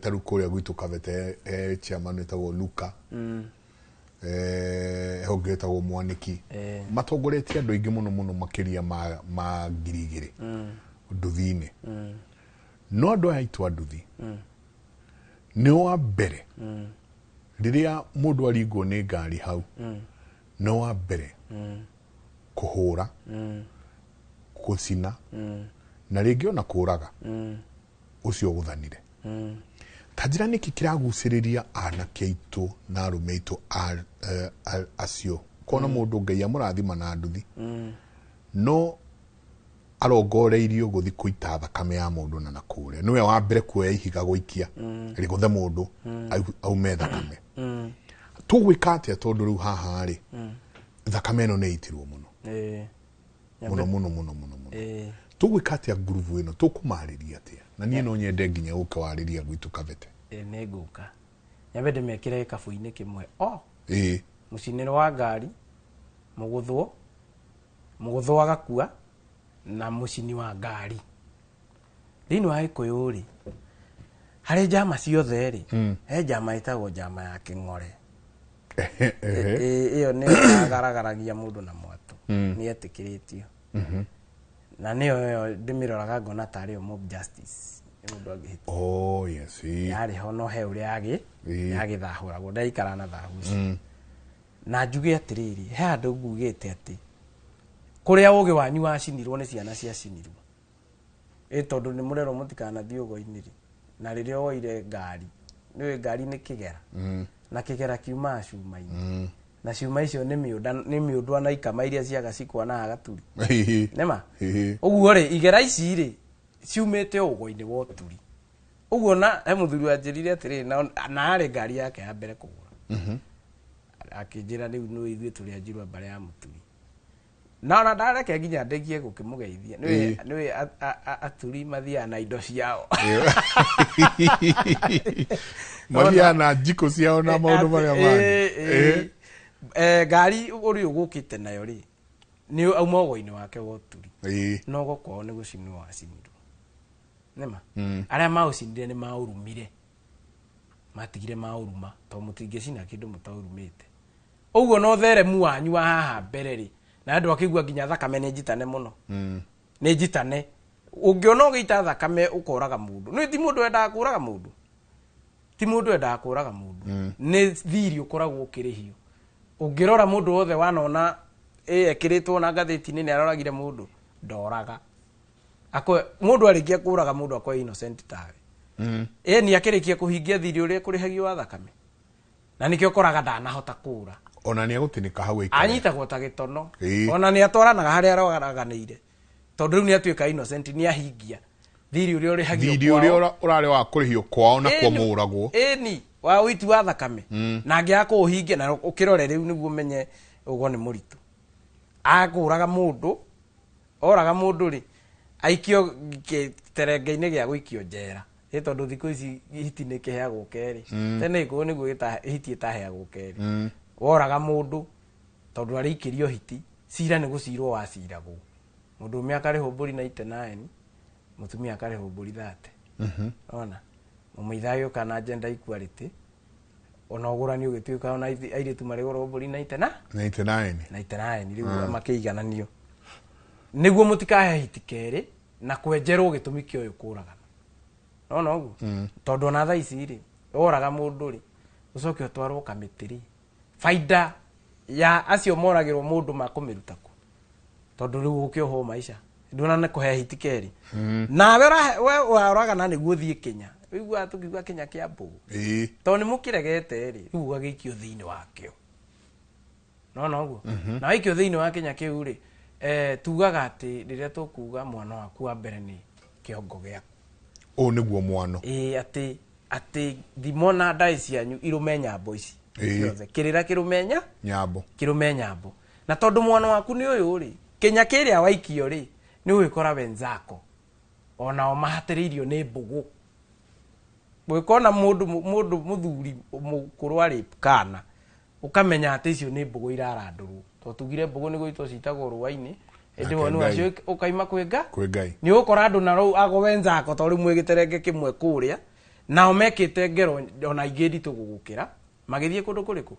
Ta rĩu kũrĩa gwitũ Kabete, chairman wĩtagwo Luka. He ũngĩ wĩtagwo Mwaniki. Matongoretie andũ aingĩ mũno mũno makĩria ma ngiri igĩrĩ. Nduthi-inĩ. No andũ aya aitũ a nduthi, nĩ wa mbere, rĩrĩa mũndũ aringwo nĩ ngari hau, nĩ wa mbere kũhũra, gũcina, na rĩngĩ ona kũraga, ũcio ũgũthanire. Ta njĩra nĩkĩ kĩragucĩrĩria anake aitũ na arũme aitũ acio? Kona mũndũ Ngai amũrathima na nduthi, no arongoreirio gũthiĩ kũita thakame ya mũndũ na nakũrĩa. Nĩwe wa mbere kuoya ihiga gũikia, rĩgũthe mũndũ, aume thakame. Tũgwĩka atĩa tondũ rĩu haha rĩ, thakame ĩno nĩ ĩitirwo mũno. Mũno, mũno, mũno, mũno, mũno. Tũgwĩka atĩa ngurubu ĩno? Tũkũmarĩria atĩa? Na niĩ no nyende nginya ũke warĩria gwitũ Kabete. Nĩ ngũka. Nyambe ndĩmekĩre gĩkabũ-inĩ kĩmwe. O! Mũcinĩro wa ngari, mũgũthwo, mũgũthwo agakua, na mũcini wa ngari. Thĩinĩ wa Gĩkũyũ rĩ, harĩ njama ciothe rĩ, he njama ĩtagwo njama ya kĩng'ore. Ĩyo nĩyo yagaragaragia mũndũ na mwatũ. Nĩ etĩkĩrĩtio. Na nĩyo ĩyo ndĩmĩroraga ngona tarĩ yo mob justice. Nĩ mũndũ angĩhĩtia. Oh, yes, ĩĩ. Yarĩ ho no he ũrĩa yagĩthahũragwo, ndaikara na thahu ũcio. Na njuge atĩrĩrĩ, he handũ ngugĩte atĩ kũrĩa ũgĩ wanyu wacinirwo nĩ ciana ciacinirwo. Ĩ tondũ nĩ mũrerwo mũtikanathiĩ ũgo-inĩ rĩ, na rĩrĩa woire ngari, nĩũĩ ngari nĩ kĩgera. Na kĩgera kiumaga cuma-inĩ. Na cuma icio nĩ mĩũnda, nĩ mĩũndwa na ikama iria ciaga cikwana gaturi. Nĩma? Ũguo rĩ, igera ici rĩ, ciumĩte ũgo-inĩ wa ũturi. Ũguo na he mũthuri wanjĩrire atĩrĩrĩ, na yarĩ ngari yake ya mbere kũgũra. Akĩnjĩra rĩu nĩ ithuĩ tũrĩ anjiru a mbarĩ ya mũturi. Na ona ndareke nginya ndegie gũkĩmũgeithia. Nĩũĩ, nĩũĩ aturi mathiaga na indo ciao. Mathiaga na njiko ciao na maũndũ marĩa mangĩ. Ngari ũrĩa ũgũkĩte nayo rĩ, nĩ auma ũgo-inĩ wake wa ũturi. Na ũgo kwao nĩ gũcinwo wacinirwo. Nĩma? Arĩa maũcinire nĩ maũrumire. Matigire maũruma, tondũ mũtingĩcina kĩndũ mũtaũrumĩte. Ũguo no theremu wanyu wa haha mbere rĩ, na andũ akĩigua nginya thakame nĩ njitane mũno. Nĩ njitane. Ũngĩona ũgĩita thakame ũkoraga mũndũ. Nĩ ti mũndũ wendaga kũraga mũndũ. Ti mũndũ wendaga kũraga mũndũ. Nĩ thiri ũkoragwo ũkĩrĩhio. Ũngĩrora mũndũ wothe wanona ekĩrĩtwo na ngathĩti-inĩ nĩ aroragire mũndũ, ndoraga. Akwe mũndũ arĩkia kũraga mũndũ akwa innocent tawe. Ĩni akĩrĩkia kũhingia thirĩ ũrĩa kũrĩhagio wa thakame. Na nĩkĩo ũkoraga ndanahota kũra. Ona nĩ egũtinĩka hau aikare. Anyitagwo ta gĩtono. Ona nĩ atwaranaga harĩa aroraganĩire. Tondũ rĩu nĩ atuĩka innocent, nĩ ahingia thirĩ ũrĩa ũrĩhagio kwao. Thirĩ ũrĩa ũrarĩ wa kũrĩhio kwao na kuo mũragwo. Ĩni wa ũiti wa thakame. Na angĩaga kũũhingia na ũkĩrore rĩu nĩguo ũmenye ũguo nĩ mũritũ. Akũraga mũndũ, oraga mũndũ rĩ, aikio gĩterenge-inĩ gĩa gũikio njera. Ĩ tondũ thikũ ici hiti nĩ kĩheagwo kerĩ. Tene gĩkũyũ nĩguo hiti ĩtaheagwo kerĩ. Woraga mũndũ tondũ arĩikĩrio hiti, cira nĩ gũcirwo waciragwo. Mũndũ ũmwe akarĩhwo mbũri 99, mũtumia akarĩhwo mbũri 30. Ona mũmaitha agĩũka na gender equality, ona ũgũrani ũgĩtuĩka ona airĩtu marĩgũrwo mbũri 99. 99 rĩu makĩigananio. Nĩguo mũtikahe hiti kerĩ na kwenjerwo gĩtũmi kĩa ũyũ kũragana. Nona ũguo? Tondũ ona thaa ici rĩ, woraga mũndũ rĩ, ũcoke ũtwarwo kamĩtĩ rĩ, baida ya acio moragĩrwo mũndũ makũmĩruta kũ? Tondũ rĩu ũkĩohwo maica. Ndũna nĩ kũhe hiti kerĩ. Nawe we waragana nĩguo ũthiĩ Kenya. Ũiguaga tũkiuga Kenya kĩa mbũgũ. Tondũ nĩ mũkĩregete rĩ, rĩu ũgagĩikio thĩinĩ wakĩo. Nona ũguo? Na waikio thĩinĩ wa Kenya kĩu rĩ, tugaga atĩ rĩrĩa tũkuga mwana waku wa mbere nĩ kĩongo gĩaku. Ũũ nĩguo mwano. Ĩĩ, atĩ thimo na ndaĩ cianyu irũme nyambo ici. Ciothe. Kĩrĩra kĩrũme nyambo. Kĩrũme nyambo. Na tondũ mwana waku nĩ ũyũ rĩ, Kenya kĩrĩa waikio rĩ, nĩ ũgĩkora wenzako. Onao mahatĩrĩirio nĩ mbũgũ. Ũgĩkona mũndũ mũthuri mũkũrũ arĩ kana, ũkamenya atĩ icio nĩ mbũgũ irarandũrwo. Tondũ tugire mbũgũ nĩ gũitwo citagwo rũa-inĩ, ĩndĩ woni wacio ũkaima kwĩ Ngai. Nĩ ũgũkora andũ na rũu ago wenzako tondũ rĩu mwĩ gĩterenge kĩmwe kũrĩa, nao mekĩte ngero ona ingĩ nditũ gũgũkĩra, magĩthiĩ kũndũ kũrĩkũ?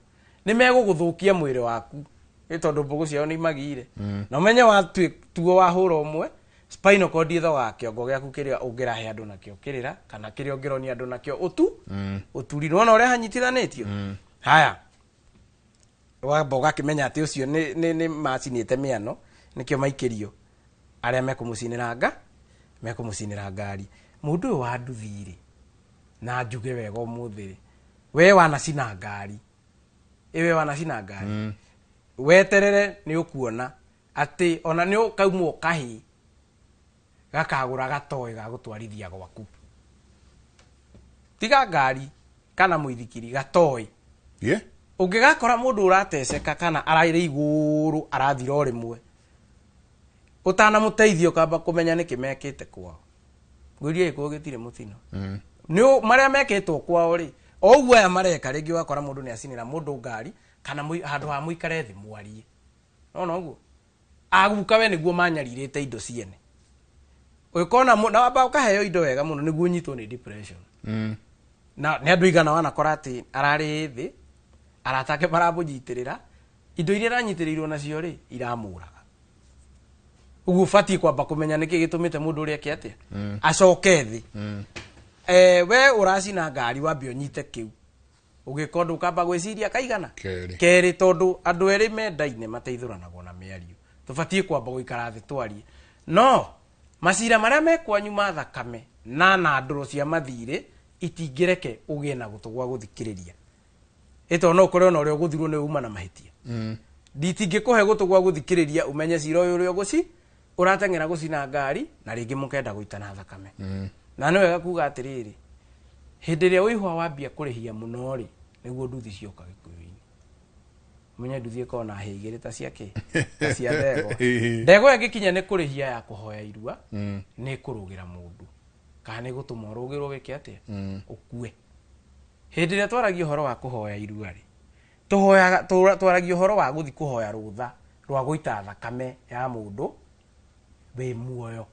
Nĩ megũgũthũkia mwĩrĩ waku. Ĩ tondũ mbũgũ ciao nĩ imagire. Na ũmenye watuo wahũra ũmwe, spinal cord ĩthogaga kĩongo gĩaku kĩrĩa ũngĩrahe andũ nakĩo kĩrĩra, kana kĩrĩa ũngĩronia andũ nakĩo ũturi. Nĩwona ũrĩa hanyitithanĩtio? Haya. Wamba ũgakĩmenya atĩ ũcio nĩ macinĩte mĩano, nĩkĩo maikĩrio arĩa mekũmũcinĩra ngari. Mũndũ ũyũ wa nduthi rĩ, na njuge wega ũmũthĩ rĩ, we wanacina ngari. Ĩ we wanacina ngari. Weterere nĩ ũkuona atĩ ona nĩ ũkaumwo kahĩ gakagũra gatoĩ ga gũtwarithia gwaku. Tiga ngari kana mũithikiri, gatoĩ. Ũngĩgakora mũndũ ũrateceka kana ararĩ igũrũ arathira o rĩmwe, ũtanamũteithia ũkamba kũmenya nĩkĩ mekĩte kwao. Ngwĩria gĩkũyũ gĩtirĩ mũtino. Nĩ marĩa mekĩtwo kwao rĩ, o ũguo aya mareka, rĩngĩ ũgakora mũndũ nĩ acinĩra mũndũ ngari kana handũ ha mũikare thĩ mwarie. Nona ũguo? Aguka we nĩguo manyarirĩte indo ciene. Ũkona na wamba ũkaheo indo wega mũno nĩguo ũnyitwo nĩ depression. Na nĩ andũ igana wanakora atĩ ararĩ thĩ, arata ake maramũnyitĩrĩra, indo iria aranyitĩrĩirwo nacio rĩ, iramũraga. Ũguo ũbatiĩ kwamba kũmenya nĩkĩ gĩtũmĩte mũndũ ũrĩa eke atĩa? Acoke thĩ. We ũracina ngari wambe ũnyite kĩu. Ũgĩka ũndũ ũkamba gwĩciria kaigana? Kerĩ, tondũ andũ erĩ mendaine mateithũranagwo na mĩario. Tũbatiĩ kwamba gũikara thĩ twarie. No macira marĩa me kwanyu ma thakame na ndũrũ cia mathirĩ itingĩreke ũgĩe na gũtũ gwa gũthikĩrĩria. Ĩ tondũ no ũkore ona ũrĩa ũgũthirwo nĩ uma na mahĩtia. Nditingĩkũhe gũtũ gwa gũthikĩrĩria ũmenye cira ũyũ ũrĩa ũrateng'era gũcina ngari na rĩngĩ mũkenda gũitana thakame. Na nĩ wega kuga atĩrĩrĩ, hĩndĩ ĩrĩa ũihwa wambia kũrĩhia mũno rĩ, nĩguo nduthi cioka gĩkũyũ-inĩ. Ũmenye nduthi ĩkoragwo na hĩa igĩrĩ ta cia kĩ? Ta cia ndegwa. Ndegwa ĩngĩkinya nĩ kũrĩhia ya kũhoya irua, nĩ ĩkũrũgĩra mũndũ. Kana nĩ ĩgũtũma ũrũgĩrwo wĩke atĩa? Ũkue. Hĩndĩ ĩrĩa twaragia ũhoro wa kũhoya irua rĩ, twaragia ũhoro wa gũthiĩ kũhoya rũtha rwa gũita thakame ya mũndũ wĩ muoyo.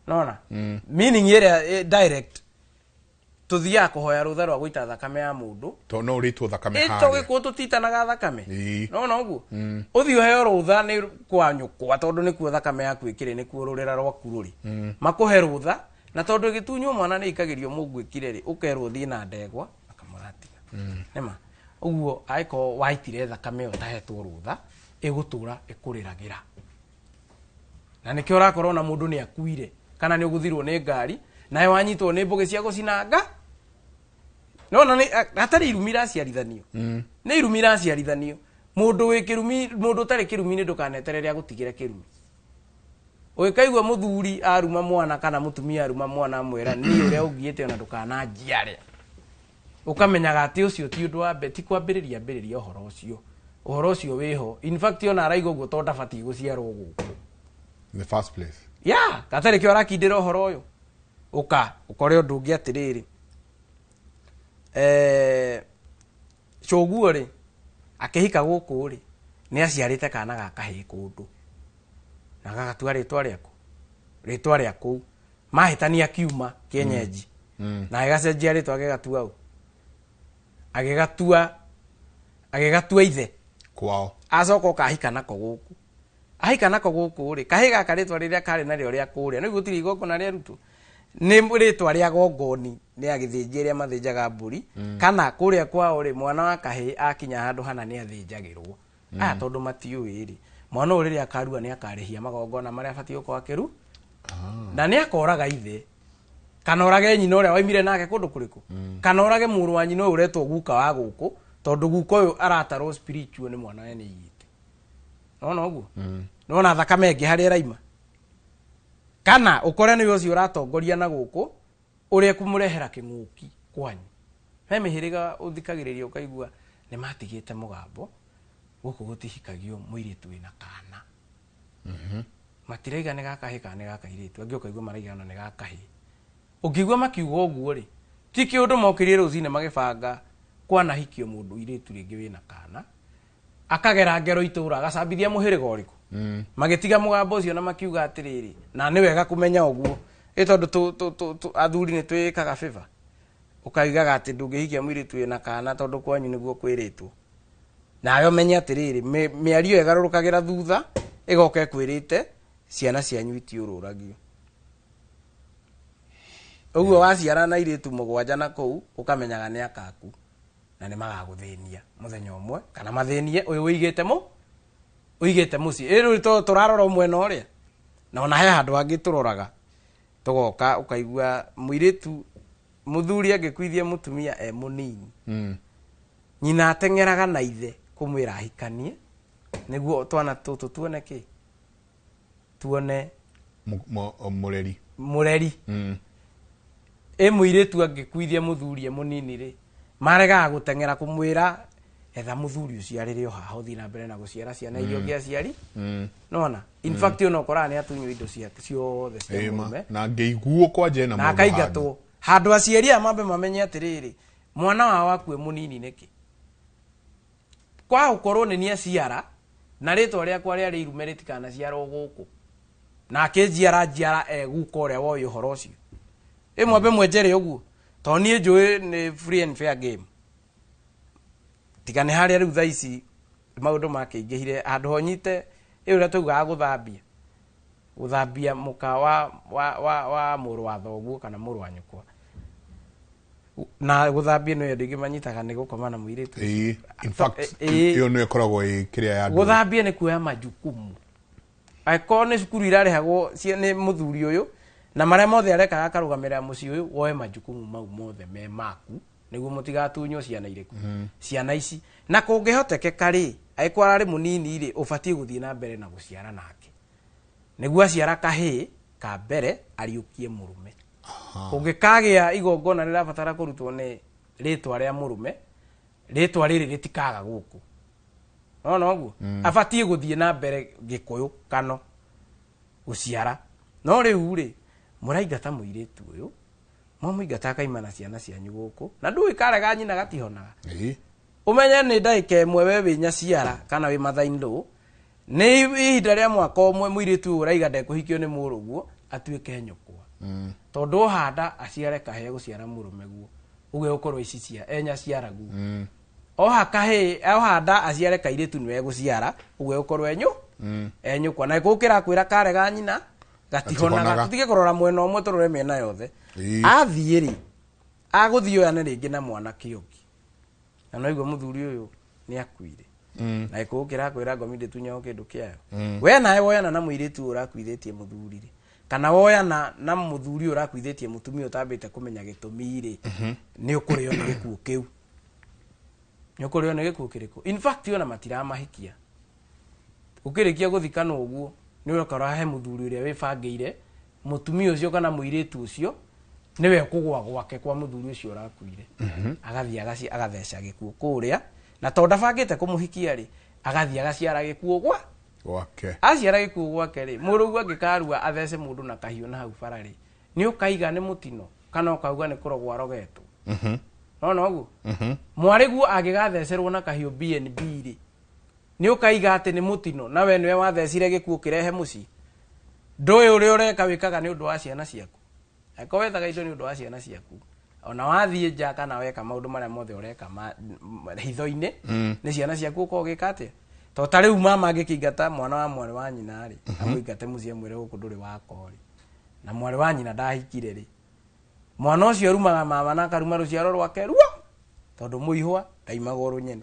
Nona? Meaning ĩrĩa direct, tuthiaga kũhoya rũtha rwa gũita thakame ya mũndũ. Tondũ no ũrĩtwo thakame harĩa. Ĩ tũgĩkũyũ tũtitanaga thakame. Nona ũguo? Ũthiĩ ũheo rũtha nĩ kwa nyũkwa tondũ nĩkuo thakame yaku ĩkĩrĩ, nĩkuo rũrĩra rwaku rũrĩ. Makũhe rũtha, na tondũ ĩgĩtunywo mwana nĩ ĩikagĩrio mũngwĩkire rĩ, ũkerwo ũthiĩ na ndegwa, akamũratiga. Nĩma? Ũguo angĩkorwo waitire thakame ĩyo ũtahetwo rũtha, ĩgũtũra ĩkũrĩragĩra. Na nĩkĩo ũrakorwo na mũndũ nĩ akuire kana nĩ ũgũthirwo nĩ ngari, nawe wanyitwo nĩ mbũgĩ cia gũcinanga. Nona nĩ hatarĩ irumi iraciarithanio. Nĩ irumi iraciarithanio. Mũndũ wĩ kĩrumi, mũndũ ũtarĩ kĩrumi-inĩ ndũkaneterere agũtigĩre kĩrumi. Ũgĩkaigua mũthuri aruma mwana kana mũtumia aruma mwana amwĩra niĩ ũrĩa ũngiĩte ona ndũkananjiare. Ũkamenyaga atĩ ũcio ti ũndũ wa mbere, ti kwambĩrĩria ambĩrĩria ũhoro ũcio. Ũhoro ũcio wĩho. In fact ona araigua ũguo tondũ ndabatiĩ gũciarwo gũkũ. In the first place. Yeah, gatarĩ kĩo arakindĩra ũhoro ũyũ. Ũka, ũkore ũndũ ũngĩ atĩrĩrĩ. Cũguo rĩ, akĩhika gũkũ rĩ, nĩ aciarĩte kana ga kahĩĩ kũndũ. Na gagatua rĩtwa rĩaku. Rĩtwa rĩa kũu. Mahĩtania kiuma kĩenyenji. Na agĩgacenjia rĩtwa agĩgatua ũ. Agĩgatua ithe. Kwao. Acoka ũkahika nako gũkũ. Ahika nako gũkũ rĩ, kahĩĩ gaka rĩtwa rĩrĩa karĩ narĩo rĩa kũrĩa, nĩguo gũtirĩ igongona rĩarutwo. Nĩ rĩtwa rĩa gongoni, nĩ agĩthĩnjia arĩa mathĩnjaga mbũri, kana kũrĩa kwao rĩ, mwana wa kahĩĩ akinya handũ hana nĩ athĩnjagĩrwo. Aya tondũ matiũĩ rĩ, mwana ũyũ rĩrĩa akarua nĩ akarĩhia magongona marĩa abatiĩ gũkorwo akĩru. Na nĩ akoraga ithe, kana orage nyina ũrĩa waimire nake kũndũ kũrĩkũ, kana orage mũrũ wa nyina ũyũ ũretwo guka wa gũkũ, tondũ guka ũyũ aratarwo spiritual nĩ mwana we nĩ aiyĩte. Nĩwona ũguo? Nĩwona thakame ĩngĩ harĩa ĩraima? Kana ũkore nĩwe ũcio ũratongoria na gũkũ, ũrĩa kũmũrehera kĩng'ũki kwanyu. He mĩhĩrĩga ũthikagĩrĩria ũkaigua nĩ matigĩte mũgambo, gũkũ gũtihikagio mũirĩtu wĩna kana. Matiraiga nĩ gakahĩ kana nĩ gakairĩtu, angĩ ũkaigua maraiga ona nĩ gakahĩ. Ũngĩigua makiuga ũguo rĩ, ti kĩũndũ mokĩrire rũcinĩ magĩbanga kwanahikio mũndũ irĩtu rĩngĩ wĩna kana, akagera ngero itũra, agacambithia mũhĩrĩga ũrĩkũ. Magĩtiga mũgambo ũcio na makiuga atĩrĩrĩ, na nĩ wega kũmenya ũguo, ĩ tondũ athuri nĩ twĩkaga favor. Ũkaigaga atĩ ndũngĩhikia mũirĩtu wĩna kana tondũ kwanyu nĩguo kwĩrĩtwo. Nawe ũmenye atĩrĩrĩ, mĩario ĩgarũrũkagĩra thutha, ĩgoka ĩkwĩrĩte ciana cianyu itiũrũragio. Ũguo waciara na airĩtu mũgwanja na kũu, ũkamenyaga nĩ akaku na nĩ magagũthĩnia mũthenya ũmwe, kana mathĩnie ũyũ ũigĩte ũigĩte mũciĩ. Ĩ rĩu tũrarora mwena ũrĩa, na ona he handũ hangĩ tũroraga, tũgoka ũkaigua mũirĩtu mũthuri angĩkuithia mũtumia e mũnini. Nyina ateng'eraga na ithe kũmwĩra ahikanie nĩguo twana tũtũ tuone kĩ? Tuone Mũreri. Mũreri. Ĩ mũirĩtu angĩkuithia mũthuri e mũnini rĩ, maregaga gũteng'era kũmwĩra etha mũthuri ũcio arĩrĩ o haha ũthiĩ na mbere na gũciara ciana iria ũngĩ aciari. Nĩwona? In fact ona ũkoraga nĩ atunywo indo ciake ciothe cia mũrũme. Na angĩiguo kwanja ena Na mũndũ akaingatwo. handũ. Handũ aciari aya mambe mamenye atĩrĩrĩ, mwana wao akue mũnini nĩkĩ? Kwa gũkorwo nĩ niĩ aciara, na rĩtwa rĩakwa rĩarĩ irume rĩtikanaciarwo gũkũ. Na akĩnjiara njiara e guka ũrĩa woĩ ũhoro ũcio. Ĩ mwambe mwenjere ũguo. Tondũ niĩ njũĩ nĩ free and fair game. Tiga nĩ harĩa rĩu thaa ici maũndũ makĩingĩhire handũ honyite, ĩ ũrĩa twaugaga gũthambia. Gũthambia mũka wa mũrũ wa thoguo kana mũrũ wa nyũkwa. Na gũthambia nĩyo andũ aingĩ manyitaga nĩ gũkoma na mũirĩtu. Ĩĩ, in fact, Ĩĩ. ĩyo nĩyo ĩkoragwo ĩ kĩrĩa ya andũ. Gũthambia nĩ kuoya majukumu. Angĩkorwo nĩ cukuru irarĩhagwo nĩ mũthuri ũyũ, na marĩa mothe arekaga akarũgamĩrĩra mũciĩ ũyũ, woe majukumu mau mothe me maku, nĩguo mũtigatunywo ciana irĩkũ. Ciana ici. Na kũngĩhotekeka rĩ, angĩkorwo ararĩ mũnini rĩ, ũbatiĩ gũthiĩ na mbere na gũciara nake. Nĩguo aciara kahĩĩ ka mbere ariũkie mũrũme. Kũngĩkagĩa igongona rĩrabatara kũrutwo nĩ rĩtwa rĩa mũrũme, rĩtwa rĩrĩ rĩtikaga gũkũ. Nona ũguo? Abatiĩ gũthiĩ na mbere Gĩkũyũ kano gũciara. No rĩu rĩ, mũraingata mũirĩtu ũyũ, mwamũingata akaima na ciana cianyu gũkũ, na ndũĩ karega nyina gatihonaga. Ũmenye nĩ ndagĩka ĩmwe we wĩ nyaciara kana wĩ mother-in-law, nĩ ihinda rĩa mwaka ũmwe mũirĩtu ũyũ ũraiga ndekũhikio nĩ mũrũguo atuĩke nyũkwa. Tondũ ohanda aciare kahĩĩ gũciara mũrũme guo, ũguo egũkorwo ici cia e nyaciara guo. Oha kahĩĩ, ohanda aciare kairĩtu nĩwe egũciara, ũguo egũkorwo enyũkwa. Na gũkĩra kwĩra karega nyina gatihonaga. Gatihonaga. Tũtige kũrora mwena ũmwe, tũrore mĩena yothe. Athiĩ rĩ, agũthiĩ oyane rĩngĩ na mwanake ũngĩ. Na Na no igua mũthuri ũyũ nĩ akuire na gĩkũũ kĩrakwĩra ngomi ndĩtunyagwo kĩndũ kĩayo. We nawe woyana na mũirĩtu ũyũ ũrakuithĩtie mũthuri rĩ, kana woyana na mũthuri ũyũ ũrakuithĩtie mũtumia ũtambĩte kũmenya gĩtũmi rĩ, nĩ ũkũrĩo nĩ gĩkuũ kĩu. Nĩ ũkũrĩo nĩ gĩkuũ kĩrĩkũ? In fact, ona matiramahikia. Ũkĩrĩkia gũthikana ũguo, nĩ ũrakora he mũthuri ũrĩa wĩbangĩire mũtumia ũcio kana mũirĩtu ũcio nĩwe ũkũgwa gwake kwa mũthuri ũcio ũrakuire. Agathiĩ agatheca gĩkuũ kũrĩa, na tondũ ndabangĩte kũmũhikia rĩ, agathiĩ agaciara gĩkuũ gwa gwake. Aciara gĩkuũ gwake rĩ, mũrũgu angĩkarua athece mũndũ na kahiũ na hau bara rĩ, nĩ ũkaiga nĩ mũtino kana ũkauga nĩ kũrogwo arogetwo? Nona ũguo mwarĩguo angĩgathecerwo na kahiũ BNB rĩ, nĩ ũkaiga atĩ nĩ mũtino, na we nĩwe wathecire gĩkuũ kĩrehe mũciĩ? Ndũĩ ũrĩa ũreka, wĩkaga nĩ ũndũ wa ciana ciaku. Angĩkorwo wethaga indo nĩ ũndũ wa ciana ciaku, ona wathiĩ nja kana weka maũndũ marĩa mothe ũreka hitho-inĩ, nĩ ciana ciaku ũkorwo ũgĩka atĩa? To ta rĩu mama angĩkĩingata mwana wa mwarĩ wa nyina rĩ, amũingate mũciĩ, amwĩre gũkũ ndũrĩ wakwa rĩ, na mwarĩ wa nyina ndahikire rĩ, mwana ũcio arumaga mama na akaruma rũciaro rwake ruo, tondũ mũihwa ndaimagwo rũnyene.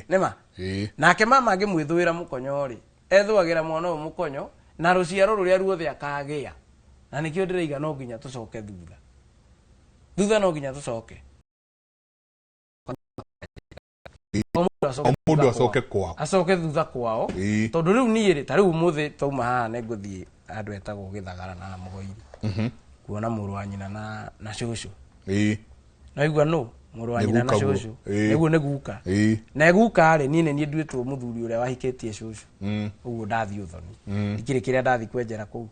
Nĩma? Ĩĩ. Nake mama angĩmwĩthũĩra mũkonyo rĩ, ethũagĩra mwana ũyũ mũkonyo na rũciaro rũrĩa ruothe akagĩa. Na nĩkĩo ndĩraiga no nginya tũcoke thutha thutha, no nginya tũcoke. O mũndũ acoke O mũndũ thutha acoke kwao. Kwao. Acoke thutha kwao. Tondũ rĩu niĩ rĩ, ta rĩu ũmũthĩ twauma haha, nĩ ngũthiĩ handũ etagwo Gĩthagara na Mũgoiri kuona mũrũ wa nyina na cũcũ. Naigua nũ mũrũ wa Nĩ nyina na guka guo. cũcũ? Nĩguo, nĩ guka. Na guka rĩ, niĩ nĩ niĩ nduĩtwo mũthuri ũrĩa wahikĩtie cũcũ. Ũguo ndathiĩ ũthoni, ndikĩrĩ kĩrĩa ndathiĩ kwenjera kũu.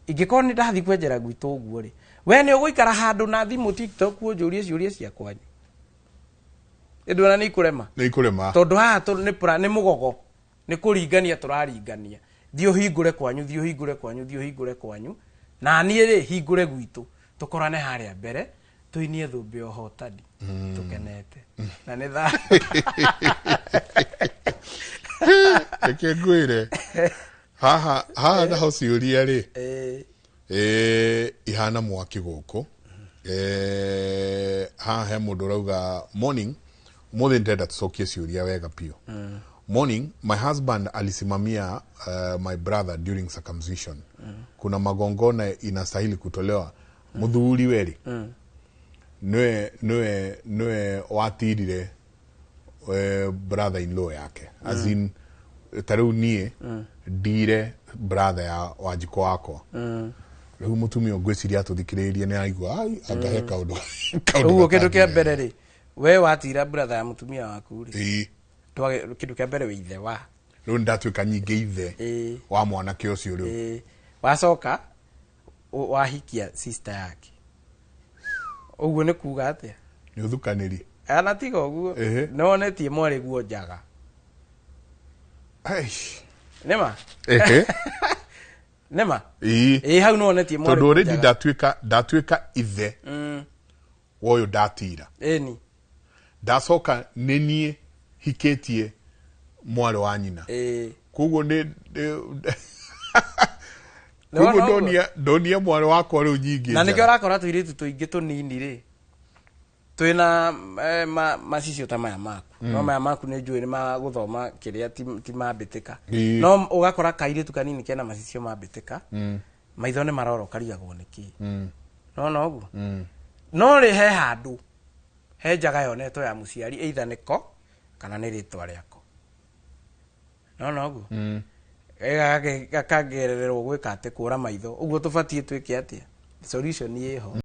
Ingĩkorwo nĩ ndathiĩ kwenjera gwitũ ũguo rĩ, we nĩ ũgũikara handũ na thimũ TikTok ũnjũrie ciũria cia kwanyu? Ĩndũ nĩ ikũrema. Nĩ ikũrema. Tondũ haha nĩ mũgogo, nĩ kũringania tũraringania. Thiĩ ũhingũre kwanyu, thiĩ ũhingũre kwanyu, thiĩ ũhingũre kwanyu, na niĩ rĩ hingũre gwitũ, tũkorane harĩa mbere, tũinie thũmbĩ ya ũhotani tũkenete na nĩ tha. Reke ngwĩre, haha haha naho ciũria rĩ, ihana mwaki gũkũ. Haha he mũndũ ũrauga, "Morning, ũmũthĩ ndĩrenda tũcokie ciũria wega biũ. Morning, my husband alisimamia my brother during circumcision. Kuna magongona inastahili kutolewa?" Mũthuri we rĩ, nĩwe watirire brother in law yake, as in ta rĩu niĩ ndire brother ya Wanjikũ wakwa. Rĩu mũtumia ngwĩciria atũthikĩrĩirie nĩ araigua, "Ai, anga he kaũndũ Ũguo kĩndũ kĩa gatathiĩ mbere rĩ, we watira brother ya mũtumia waku rĩ, kĩndũ kĩa mbere wĩ ithe wa Rĩu nĩndatuĩka nyingĩ ithe wa mwanake ũcio rĩu. Wacoka wahikia sister yake, ũguo nĩ kuga atĩa? Nĩ ũthukanĩri. Ana tiga ũguo, nĩwonetie mwarĩ guo njaga. Aish. Nĩma? Nĩma? Ĩĩ. Ĩĩ, hau nĩwonetie mwarĩ Tondũ guo already njaga. ndatuĩka ithe wa ũyũ ndatira. Ndacoka nĩ niĩ hikĩtie mwarĩ wa nyina. Koguo Nĩwona koguo ũguo? ndonia mwarĩ wakwa rĩu nyingĩ Na nĩkĩo njaga. ũrakora tũirĩtu tũingĩ tũnini rĩ, twĩna macicio ta maya maku, no maya maku nĩ njũĩ nĩ magũthoma kĩrĩa ti mambĩtĩka. No ũgakora kairĩtu kanini kena macicio mambĩtĩka, maitho nĩ maroro karigagwo nĩ kĩ. Nona ũguo? No rĩ, he handũ he njaga yonetwo ya mũciari, either nĩko kana nĩ rĩtwa rĩako. Nona ũguo? Gakagererwo gwĩka atĩ kũra maitho ũguo tũbatiĩ twĩke atĩa? Solution ĩho.